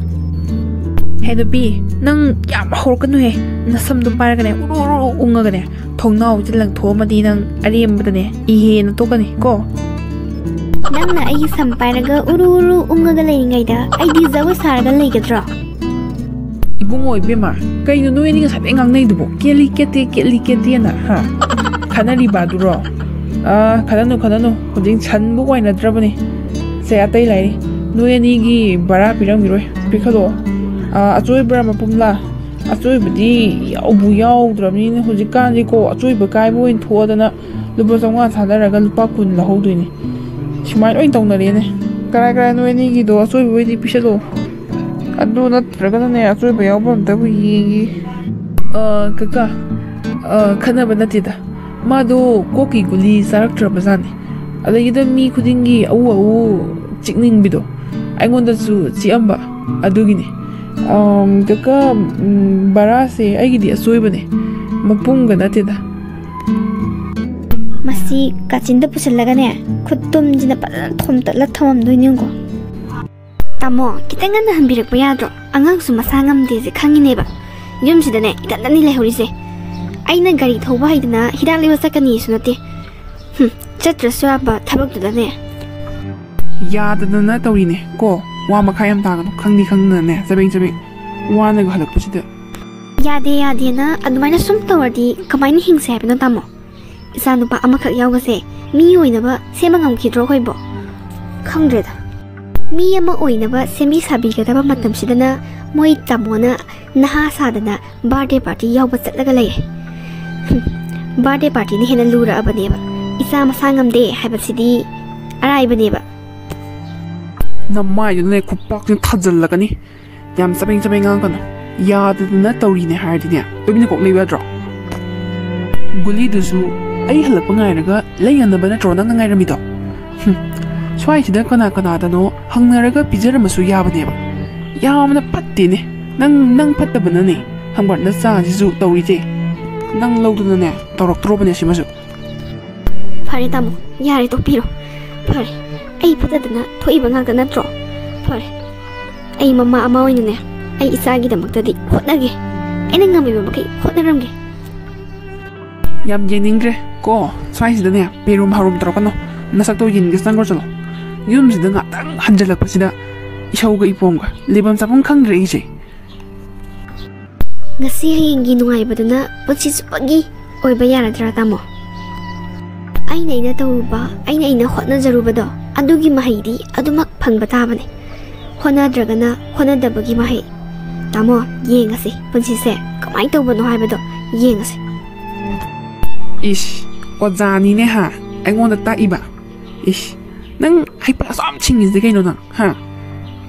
ꯍꯦ ꯅꯨꯄꯤ, ꯅꯪ ꯌꯥꯝ ꯍꯧꯔꯛꯀꯅꯨꯍꯦ꯫ ꯅꯁꯝꯗꯣ ꯄꯥꯏꯔꯒꯅꯦ, ꯎꯔꯨ ꯎꯔꯨ ꯎꯪꯉꯒꯅꯦ, ꯊꯣꯡꯅꯥꯎꯁꯦ ꯂꯪꯊꯣꯛꯑꯝꯃꯗꯤ ꯅꯪ ꯑꯔꯦꯝꯕꯗꯅꯦ ꯏꯍꯦꯟꯅ ꯇꯣꯛꯀꯅꯤ ꯀꯣ꯫ ꯅꯪꯅ ꯑꯩꯒꯤ ꯁꯝ ꯄꯥꯏꯔꯒ ꯎꯔꯨ ꯎꯔꯨ ꯎꯪꯉꯒ ꯂꯩꯔꯤꯉꯩꯗ ꯑꯩꯗꯤ ꯖꯒꯣꯏ ꯁꯥꯔꯒ ꯂꯩꯒꯗ꯭ꯔꯣ? ꯏꯕꯨꯡꯉꯣ, ꯏꯕꯦꯝꯃ, ꯀꯩꯅꯣ ꯅꯣꯏ ꯑꯅꯤ ꯉꯁꯥꯏꯗꯩ ꯉꯥꯡꯅꯩꯗꯨꯕꯣ? ꯀꯦꯂꯤ ꯀꯦꯠꯇꯦ, ꯀꯦꯂꯤ ꯀꯦꯠꯇꯦꯅ, ꯍꯥ? ꯈꯟꯅꯔꯤꯕ ꯑꯗꯨꯔꯣ? ꯑꯥ, ꯈꯟꯅꯅꯨ, ꯈꯟꯅꯅꯨ꯫ ꯍꯧꯖꯤꯛ ꯁꯟꯕꯨ ꯋꯥꯏꯅꯗ꯭ꯔꯕꯅꯤ꯫ ꯁꯦ, ꯑꯇꯩ ꯂꯩꯔꯤ꯫ ꯅꯣꯏ ꯑꯅꯤꯒꯤ ꯚꯔꯥ ꯄꯤꯔꯝꯈꯤꯔꯣꯏ꯫ ꯄꯤꯈꯠꯂꯛꯑꯣ꯫ ꯑꯥ, ꯑꯆꯣꯏꯕ꯭ꯔꯥ ꯃꯄꯨꯝꯂꯥ? ꯑꯆꯣꯏꯕꯗꯤ ꯌꯥꯎꯕꯨ ꯌꯥꯎꯗ꯭ꯔꯕꯅꯤꯅ ꯍꯧꯖꯤꯛꯀꯥꯟꯗꯤꯀꯣ, ꯑꯆꯣꯏꯕ ꯀꯥꯏꯕ ꯑꯣꯏꯅ ꯊꯣꯛꯑꯗꯅ ꯂꯨꯄꯥ ꯆꯥꯝꯃꯉꯥ ꯊꯥꯗꯔꯒ ꯂꯨꯄꯥ ꯀꯨꯟ ꯂꯧꯍꯧꯗꯣꯏꯅꯤ꯫ ꯁꯨꯃꯥꯏꯅ ꯂꯣꯏ ꯇꯧꯅꯔꯦꯅꯦ꯫ ꯀꯔꯥꯏ ꯀꯔꯥꯏ ꯅꯣꯏ ꯑꯅꯤꯒꯤꯗꯣ ꯑꯆꯣꯏꯕ ꯑꯣꯏꯗꯤ ꯄꯤꯁꯜꯂꯣ꯫ ꯑꯗꯨ ꯅꯠꯇ꯭ꯔꯒꯅꯅꯦ, ꯑꯆꯣꯏꯕ ꯌꯥꯎꯕ ꯑꯝꯇꯕꯨ ꯌꯦꯡꯒꯦ꯫ ꯑ, ꯀꯀꯥ, ꯑ, ꯈꯠꯅꯕ ꯅꯠꯇꯦꯗ꯫ ꯃꯥꯗꯣ ꯀꯣꯛꯀꯤ ꯒꯨꯂꯤ ꯆꯥꯔꯛꯇ꯭ꯔꯕꯖꯥꯠꯅꯤ꯫ ꯑꯗꯒꯤꯗ ꯃꯤ ꯈꯨꯗꯤꯡꯒꯤ ꯑꯎ ꯑꯎ ꯆꯤꯛꯅꯤꯡꯕꯤꯗꯣ ꯑꯩꯉꯣꯟꯗꯁꯨ ꯆꯤꯛꯑꯝꯕ ꯑꯗꯨꯒꯤꯅꯤ꯫ ꯑꯝ, ꯀꯀꯥ, ꯎꯝ, ꯕꯔꯥꯁꯦ ꯑꯩꯒꯤꯗꯤ ꯑꯆꯣꯏꯕꯅꯦ, ꯃꯄꯨꯝꯒ ꯅꯠꯇꯦꯗ꯫ ꯃꯁꯤ ꯀꯥꯆꯤꯟꯗ ꯄꯨꯁꯤꯜꯂꯒꯅꯦ, ꯈꯨꯠ ꯇꯨꯝꯁꯤꯅ ꯐꯖꯅ ꯊꯣꯝꯇꯠꯂ ꯊꯝꯃꯝꯗꯣꯏꯅꯤ ꯌꯦꯡꯉꯣ꯫ ꯇꯥꯃꯣ, ꯈꯤꯇꯪ ꯉꯟꯅ ꯍꯟꯕꯤꯔꯛꯄ ꯌꯥꯗ꯭ꯔꯣ? ꯑꯉꯥꯡꯁꯨ ꯃꯁꯥ ꯉꯝꯗꯦꯁꯦ ꯈꯪꯉꯤꯅꯦꯕ꯫ ꯌꯨꯝꯁꯤꯗꯅꯦ ꯏꯊꯟꯇꯅꯤ ꯂꯩꯍꯧꯔꯤꯁꯦ꯫ ꯑꯩꯅ ꯒꯥꯔꯤ ꯊꯧꯕ ꯍꯩꯗꯅ ꯍꯤꯗꯥꯛ ꯂꯩꯕ ꯆꯠꯀꯅꯤꯁꯨ ꯅꯠꯇꯦ꯫ ꯍꯨꯝ, ꯆꯠꯇ꯭ꯔꯁꯨ ꯌꯥꯕ ꯊꯕꯛꯇꯨꯗꯅꯦ꯫ ꯌꯥꯗꯗꯅ ꯇꯧꯔꯤꯅꯦ ꯀꯣ꯫ ꯋꯥ ꯃꯈꯥ ꯌꯥꯝ ꯇꯥꯒꯅꯨ, ꯈꯪꯗꯤ ꯈꯪꯗꯅꯅꯦ ꯆꯕꯦꯡ ꯆꯕꯦꯡ ꯋꯥꯅꯒ ꯍꯜꯂꯛꯄꯁꯤꯗ꯫ ꯌꯥꯗꯦ ꯌꯥꯗꯦꯅ ꯑꯗꯨꯃꯥꯏꯅ ꯁꯨꯝ ꯇꯧꯔꯗꯤ ꯀꯃꯥꯏꯅ ꯍꯤꯡꯁꯦ ꯍꯥꯏꯕꯅꯣ, ꯇꯥꯃꯣ? ꯏꯆꯥ ꯅꯨꯄꯥ ꯑꯃꯈꯛ ꯌꯥꯎꯕꯁꯦ ꯃꯤ ꯑꯣꯏꯅꯕ ꯁꯦꯝꯕ ꯉꯝꯈꯤꯗ꯭ꯔꯣ ꯑꯩꯈꯣꯏꯕꯣ? ꯈꯪꯗ꯭ꯔꯦꯗ꯫ ꯃꯤ ꯑꯃ ꯑꯣꯏꯅꯕ ꯁꯦꯝꯕꯤ ꯁꯥꯕꯤꯒꯗꯕ ꯃꯇꯝꯁꯤꯗꯅ ꯃꯣꯏ ꯇꯥꯃꯣꯅ ꯅꯍꯥ ꯁꯥꯗꯅ ꯕꯥꯔꯗꯦ ꯄꯥꯔꯇꯤ ꯌꯥꯎꯕ ꯆꯠꯂꯒ ꯂꯩꯔꯦ꯫ ꯍꯨꯝ, ꯕꯥꯔꯗꯦ ꯄꯥꯔꯇꯤꯅ ꯍꯦꯟꯅ ꯂꯨꯔꯛꯑꯕꯅꯦꯕ꯫ ꯏꯆꯥ ꯃꯁꯥ ꯉꯝꯗꯦ ꯍꯥꯏꯕꯁꯤꯗꯤ ꯑꯔꯥꯏꯕꯅꯦꯕ꯫ ꯅꯃꯥꯏꯗꯨꯅꯅꯦ ꯈꯨꯄꯥꯛꯁꯤꯅ ꯊꯥꯖꯤꯜꯂꯛꯀꯅꯤ꯫ ꯌꯥꯝ ꯆꯕꯦꯡ ꯆꯕꯦꯡ ꯉꯥꯡꯒꯅꯨ꯫ ꯌꯥꯗꯗꯅ ꯇꯧꯔꯤꯅꯦ ꯍꯥꯏꯔꯗꯤꯅꯦ ꯇꯨꯃꯤꯟꯅ ꯀꯣꯛ ꯂꯩꯕ ꯌꯥꯗ꯭ꯔꯣ? ꯒꯨꯂꯤꯗꯨꯁꯨ ꯑꯩ ꯍꯜꯂꯛꯄ ꯉꯥꯏꯔꯒ ꯂꯩꯅꯅꯕ ꯅꯠꯇ꯭ꯔꯣ ꯅꯪꯅ ꯉꯥꯏꯔꯝꯃꯤꯗꯣ? ꯍꯨꯝ, ꯁ꯭ꯋꯥꯏꯁꯤꯗ ꯀꯅꯥ ꯀꯅꯥꯗꯅꯣ ꯍꯪꯅꯔꯒ ꯄꯤꯖꯔꯝꯃꯁꯨ ꯌꯥꯕꯅꯦꯕ꯫ ꯌꯥꯝꯅ ꯐꯠꯇꯦꯅꯦ꯫ ꯅꯪ, ꯅꯪ ꯐꯠꯇꯕꯅꯅꯦ ꯈꯪꯕ꯭ꯔꯥ ꯅꯆꯥꯁꯤꯁꯨ ꯇꯧꯔꯤꯁꯦ꯫ ꯅꯪ ꯂꯧꯗꯅꯅꯦ ꯇꯧꯔꯛꯇ꯭ꯔꯣꯕꯅꯦ ꯁꯤꯃꯁꯨ꯫ ꯐꯔꯦ ꯇꯥꯃꯣ, ꯌꯥꯔꯦ ꯇꯣꯛꯄꯤꯔꯣ꯫ ꯐꯔꯦ, ꯑꯩ ꯐꯠꯇꯗꯅ ꯊꯣꯛꯏꯕ ꯉꯥꯛꯇ ꯅꯠꯇ꯭ꯔꯣ? ꯐꯔꯦ, ꯑꯩ ꯃꯃꯥ ꯑꯃ ꯑꯣꯏꯅꯅꯦ ꯑꯩ ꯏꯆꯥꯒꯤꯗꯃꯛꯇꯗꯤ ꯍꯣꯠꯅꯒꯦ꯫ ꯑꯩꯅ ꯉꯝꯃꯤꯕ ꯃꯈꯩ ꯍꯣꯠꯅꯔꯝꯒꯦ꯫ ꯌꯥꯝ ꯌꯦꯡꯅꯤꯡꯗ꯭ꯔꯦ ꯀꯣ꯫ ꯁ꯭ꯋꯥꯏꯁꯤꯗꯅꯦ ꯄꯦꯔꯨꯝ ꯍꯥꯔꯨꯝ ꯇꯧꯔꯛꯀꯅꯣ꯫ ꯅꯁꯛꯇꯣ ꯌꯦꯡꯒꯦ ꯆꯪꯈ꯭ꯔꯣ ꯆꯠꯂꯣ꯫ ꯌꯨꯝꯁꯤꯗ ꯉꯥꯛꯇꯪ ꯍꯟꯖꯤꯜꯂꯛꯄꯁꯤꯗ ꯏꯁꯧꯒ ꯏꯄꯣꯝꯒ ꯂꯩꯐꯝ ꯆꯥꯐꯝ ꯈꯪꯗ꯭ꯔꯦ ꯑꯩꯁꯦ꯫ ꯉꯁꯤ ꯍꯌꯦꯡꯒꯤ ꯅꯨꯡꯉꯥꯏꯕꯗꯨꯅ ꯄꯨꯟꯁꯤ ꯆꯨꯞꯄꯒꯤ ꯑꯣꯏꯕ ꯌꯥꯔꯗ꯭ꯔꯥ ꯇꯥꯃꯣ? ꯑꯩꯅ ꯑꯩꯅ ꯇꯧꯔꯨꯕ, ꯑꯩꯅ ꯑꯩꯅ ꯍꯣꯠꯅꯖꯔꯨꯕꯗꯣ ꯑꯗꯨꯒꯤ ꯃꯍꯩꯗꯤ ꯑꯗꯨꯃꯛ ꯐꯪꯕ ꯇꯥꯕꯅꯦ꯫ ꯍꯣꯠꯅꯗ꯭ꯔꯒꯅ ꯍꯣꯠꯅꯗꯕꯒꯤ ꯃꯍꯩ꯫ ꯇꯥꯃꯣ, ꯌꯦꯡꯉꯁꯤ ꯄꯨꯟꯁꯤꯁꯦ ꯀꯃꯥꯏꯅ ꯇꯧꯕꯅꯣ ꯍꯥꯏꯕꯗꯣ ꯌꯦꯡꯉꯁꯤ꯫ ꯏꯁ, ꯑꯣꯖꯥꯅꯤꯅꯦ ꯍꯥ? ꯑꯩꯉꯣꯟꯗ ꯇꯥꯛꯏꯕ? ꯏꯁ, ꯅꯪ ꯍꯩꯄꯥ ꯑꯁꯨꯛ ꯌꯥꯝ ꯁꯤꯡꯉꯤꯁꯦ ꯀꯩꯅꯣ ꯅꯪ? ꯍꯥ?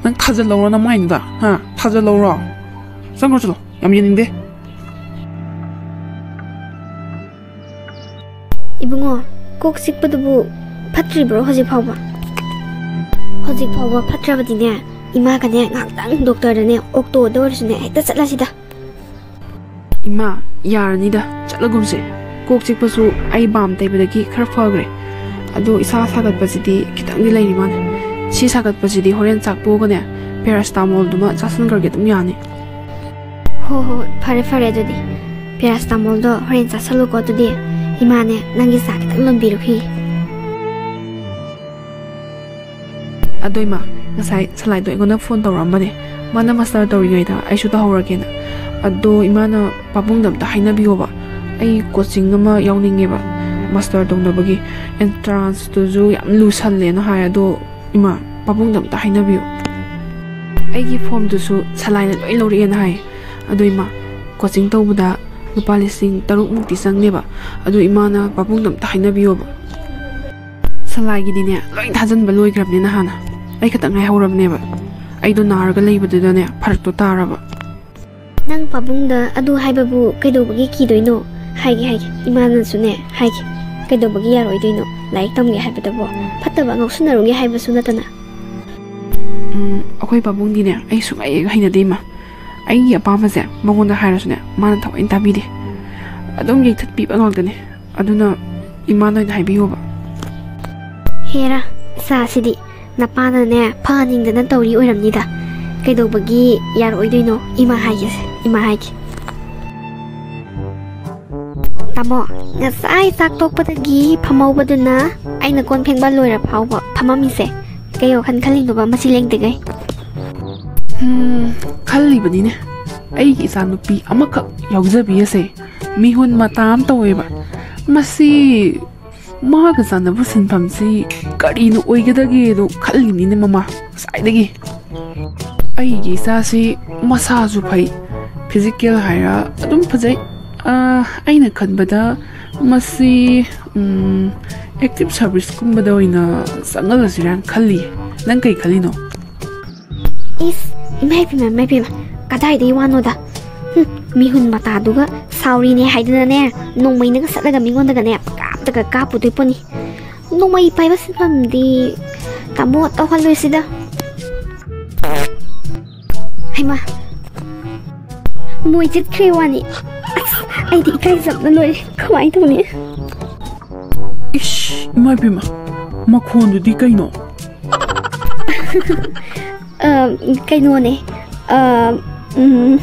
ꯅꯪ ꯊꯥꯖꯜꯂꯧꯔꯣ ꯅꯃꯥꯏꯗꯨꯗ? ꯍꯥ? ꯊꯥꯖꯜꯂꯧꯔꯣ? ꯆꯪꯈ꯭ꯔꯣ ꯆꯠꯂꯣ, ꯌꯥꯝ ꯌꯦꯡꯅꯤꯡꯗꯦ꯫ ꯏꯕꯨꯡꯉꯣ, ꯀꯣꯛ ꯆꯤꯛꯄꯗꯨꯕꯨ ꯐꯠꯇ꯭ꯔꯤꯕ꯭ꯔꯣ ꯍꯧꯖꯤꯛ ꯐꯥꯎꯕ? ꯍꯧꯖꯤꯛ ꯐꯥꯎꯕ ꯐꯠꯇ꯭ꯔꯕꯗꯤꯅꯦ, ꯏꯃꯥꯒꯅꯦ ꯉꯥꯏꯍꯥꯛꯇꯪ ꯗꯣꯛꯇꯔꯗꯅꯦ ꯑꯣꯛꯇꯣꯗ ꯑꯣꯏꯔꯁꯨꯅꯦ ꯍꯦꯛꯇ ꯆꯠꯂꯁꯤꯗ꯫ ꯏꯃꯥ, ꯌꯥꯔꯅꯤꯗ, ꯆꯠꯂꯒꯨꯝꯁꯦ꯫ ꯀꯣꯛ ꯆꯤꯛꯄꯁꯨ ꯑꯩ ꯕꯥꯝ ꯇꯩꯕꯗꯒꯤ ꯈꯔ ꯐꯈ꯭ꯔꯦ꯫ ꯑꯗꯣ ꯏꯁꯥ ꯁꯥꯒꯠꯄꯁꯤꯗꯤ ꯈꯤꯇꯪꯗꯤ ꯂꯩꯔꯤ ꯃꯥꯜꯂꯦ꯫ ꯁꯤ ꯁꯥꯒꯠꯄꯁꯤꯗꯤ ꯍꯣꯔꯦꯟ ꯆꯥꯛ ꯇꯣꯛꯑꯒꯅꯦ ꯄꯦꯔꯥꯁꯤꯇꯥꯃꯣꯜꯗꯨꯃ ꯆꯥꯁꯤꯟꯈ꯭ꯔꯒꯦ, ꯑꯗꯨꯝ ꯌꯥꯅꯤ꯫ ꯍꯣ ꯍꯣ, ꯐꯔꯦ ꯐꯔꯦ ꯑꯗꯨꯗꯤ꯫ ꯄꯦꯔꯥꯁꯤꯇꯥꯃꯣꯜꯗꯣ ꯍꯣꯔꯦꯟ ꯆꯥꯁꯜꯂꯨꯀꯣ꯫ ꯑꯗꯨꯗꯤ ꯏꯃꯥꯅꯦ, ꯅꯪꯒꯤ ꯆꯥ ꯈꯤꯇꯪ ꯂꯣꯟꯕꯤꯔꯨꯈꯤ꯫ ꯑꯗꯣ ꯏꯃꯥ, ꯉꯁꯥꯏ ꯁꯂꯥꯏꯗꯣ ꯑꯩꯉꯣꯟꯗ ꯐꯣꯟ ꯇꯧꯔꯛꯑꯝꯕꯅꯦ, ꯃꯥꯅ ꯃꯥꯁꯇꯔ ꯇꯧꯔꯤꯉꯩꯗ ꯑꯩꯁꯨ ꯇꯧꯍꯧꯔꯒꯦꯅ꯫ ꯑꯗꯣ ꯏꯃꯥꯅ ꯄꯥꯕꯨꯡꯗ ꯑꯝꯇ ꯍꯥꯏꯅꯕꯤꯌꯣꯕ, ꯑꯩ ꯀꯣꯆꯤꯡ ꯑꯃ ꯌꯥꯎꯅꯤꯡꯉꯦꯕ ꯃꯥꯁꯇꯔ ꯇꯧꯅꯕꯒꯤ꯫ ꯑꯦꯟꯇ꯭ꯔꯥꯟꯁꯇꯨꯁꯨ ꯌꯥꯝ ꯂꯨꯁꯜꯂꯦꯅ ꯍꯥꯏ꯫ ꯑꯗꯣ ꯏꯃꯥ, ꯄꯥꯕꯨꯡꯗ ꯑꯝꯇ ꯍꯥꯏꯅꯕꯤꯌꯨ꯫ ꯑꯩꯒꯤ ꯐꯣꯝꯗꯨꯁꯨ ꯁꯂꯥꯏꯅ ꯂꯣꯏ ꯂꯧꯔꯛꯑꯦꯅ ꯍꯥꯏ꯫ ꯑꯗꯣ ꯏꯃꯥ, ꯀꯣꯆꯤꯡ ꯇꯧꯕꯗ ꯂꯨꯄꯥ ꯂꯤꯁꯤꯡ ꯇꯔꯨꯛ ꯃꯨꯛꯇꯤ ꯆꯪꯅꯦꯕ꯫ ꯑꯗꯣ ꯏꯃꯥꯅ ꯄꯥꯕꯨꯡꯗ ꯑꯝꯇ ꯍꯥꯏꯅꯕꯤꯌꯣꯕ꯫ ꯁꯂꯥꯏꯒꯤꯗꯤꯅꯦ, ꯂꯣꯏ ꯊꯥꯖꯤꯟꯕ ꯂꯣꯏꯈ꯭ꯔꯕꯅꯦ ꯅꯍꯥꯟꯅ꯫ ꯑꯩ ꯈꯛꯇ ꯉꯥꯏꯍꯧꯔꯕꯅꯦꯕ꯫ ꯑꯩꯗꯣ ꯅꯥꯔꯒ ꯂꯩꯕꯗꯨꯗꯅꯦ, ꯐꯔꯛꯇꯣ ꯇꯥꯔꯕ꯫ ꯅꯪ ꯄꯥꯕꯨꯡꯗ ꯑꯗꯨ ꯍꯥꯏꯕꯕꯨ ꯀꯩꯗꯧꯕꯒꯤ ꯀꯤꯗꯣꯏꯅꯣ? ꯍꯥꯏꯒꯦ, ꯍꯥꯏꯒꯦ꯫ ꯏꯃꯥꯅꯁꯨꯅꯦ ꯍꯥꯏꯒꯦ꯫ ꯀꯩꯗꯧꯕꯒꯤ ꯌꯥꯔꯣꯏꯗꯣꯏꯅꯣ? ꯂꯥꯏꯔꯤꯛ ꯇꯝꯒꯦ ꯍꯥꯏꯕꯗꯕꯣ? ꯐꯠꯇꯕ ꯉꯥꯎꯁꯟꯅꯔꯨꯒꯦ ꯍꯥꯏꯕꯁꯨ ꯅꯠꯇꯅ꯫ ꯎꯝ, ꯑꯩꯈꯣꯏ ꯄꯥꯕꯨꯡꯗꯤꯅꯦ, ꯑꯩ ꯁꯨꯡꯍꯩ ꯍꯦꯛ ꯍꯩꯅꯗꯦ, ꯏꯃꯥ꯫ ꯑꯩꯒꯤ ꯑꯄꯥꯝꯕꯁꯦ ꯃꯉꯣꯟꯗ ꯍꯥꯏꯔꯁꯨꯅꯦ, ꯃꯥꯅ ꯊꯑꯣꯏꯅ ꯇꯥꯕꯤꯗꯦ꯫ ꯑꯗꯨꯝ ꯌꯩꯊꯠꯄꯤꯕ ꯉꯥꯛꯇꯅꯦ꯫ ꯑꯗꯨꯅ ꯏꯃꯥꯅ ꯑꯣꯏꯅ ꯍꯥꯏꯕꯤꯌꯣꯕ꯫ ꯍꯦꯔꯥ, ꯏꯆꯥꯁꯤꯗꯤ꯫ ꯅꯄꯥꯅꯅꯦ, ꯐꯍꯟꯅꯤꯡꯗꯅ ꯇꯧꯔꯤ ꯑꯣꯏꯔꯝꯅꯤꯗ꯫ ꯀꯩꯗꯧꯕꯒꯤ ꯌꯥꯔꯛꯑꯣꯏꯗꯣꯏꯅꯣ? ꯏꯃꯥ ꯍꯥꯏꯒꯦꯁꯦ, ꯏꯃꯥ ꯍꯥꯏꯒꯦ꯫ ꯇꯥꯃꯣ, ꯉꯁꯥꯏ ꯆꯥꯛ ꯇꯣꯛꯄꯗꯒꯤ ꯐꯝꯍꯧꯕꯗꯨꯅ ꯑꯩꯅ ꯀꯣꯟ ꯐꯦꯡꯕ ꯂꯣꯏꯔ ꯐꯥꯎꯕ ꯐꯝꯃꯝꯃꯤꯁꯦ ꯀꯩ ꯋꯥꯈꯜ ꯈꯜꯂꯤꯅꯣꯕ, ꯃꯁꯤ ꯂꯦꯡꯗꯒꯩ? ꯎꯝ, ꯈꯜꯂꯤꯕꯅꯤꯅꯦ, ꯑꯩꯒꯤ ꯏꯆꯥꯅꯨꯄꯤ ꯑꯃꯈꯛ ꯌꯥꯎꯖꯕꯤ ꯑꯁꯦ ꯃꯤꯍꯨꯟ ꯃꯇꯥ ꯑꯃ ꯇꯧꯋꯦꯕ꯫ ꯃꯁꯤ ꯃꯥꯒ ꯆꯥꯟꯅꯕ ꯁꯤꯟꯐꯝꯁꯤ ꯀꯔꯤꯅ ꯑꯣꯏꯒꯗꯒꯦꯗꯣ ꯈꯜꯂꯤꯅꯤꯅꯦ, ꯃꯃꯥ, ꯉꯁꯥꯏꯗꯒꯤ꯫ ꯑꯩꯒꯤ ꯏꯆꯥꯁꯤ ꯃꯁꯥꯁꯨ ꯐꯩ, ꯐꯤꯖꯤꯀꯦꯜ ꯍꯥꯏꯔ ꯑꯗꯨꯝ ꯐꯖꯩ꯫ ꯑꯥ, ꯑꯩꯅ ꯈꯟꯕꯗ ꯃꯁꯤ, ꯎꯝ, ꯑꯦꯛꯇꯤꯚ ꯁꯔꯚꯤꯁꯀꯨꯝꯕꯗ ꯑꯣꯏꯅ ꯆꯪꯍꯜꯂꯁꯤꯔꯥꯅ ꯈꯜꯂꯤ꯫ ꯅꯪ ꯀꯩ ꯈꯜꯂꯤꯅꯣ? ꯏꯁ, ꯏꯃꯥ ꯏꯄꯦꯝꯃ, ꯏꯃꯥ ꯏꯄꯦꯝꯃ, ꯀꯗꯥꯏꯗꯒꯤ ꯋꯥꯅꯣꯗ? ꯍꯨꯝ, ꯃꯤꯍꯨꯟ ꯃꯇꯥꯗꯨꯒ ꯁꯥꯎꯔꯤꯅꯦ ꯍꯥꯏꯗꯅꯅꯦ, ꯅꯣꯡꯃꯩꯅꯒ ꯁꯠꯂꯒ ꯃꯤꯉꯣꯟꯗꯒꯅꯦ ꯀꯥꯞꯇꯒ ꯀꯥꯞꯄꯨꯗꯣꯏ ꯄꯣꯠꯅꯤ꯫ ꯅꯣꯡꯃꯩ ꯄꯥꯏꯕ ꯁꯤꯟꯐꯝꯗꯤ ꯇꯥꯃꯣ ꯇꯧꯍꯜꯂꯣꯏꯁꯤꯗ꯫ ꯍꯩꯃꯥ, ꯃꯣꯏ ꯆꯠꯈ꯭ꯔꯦ ꯋꯥꯅꯤ꯫ ꯑꯁ, ꯑꯩꯗꯤ ꯏꯀꯥꯏꯖꯕꯅ ꯂꯣꯏꯔꯦ꯫ ꯀꯃꯥꯏꯅ ꯇꯧꯅꯤ? ꯏꯁ, ꯏꯃꯥ ꯏꯄꯦꯝꯃ, ꯃꯈꯣꯟꯗꯨꯗꯤ ꯀꯩꯅꯣ? ꯑ, ꯀꯩꯅꯣꯅꯦ꯫ ꯑ, ꯎꯝ,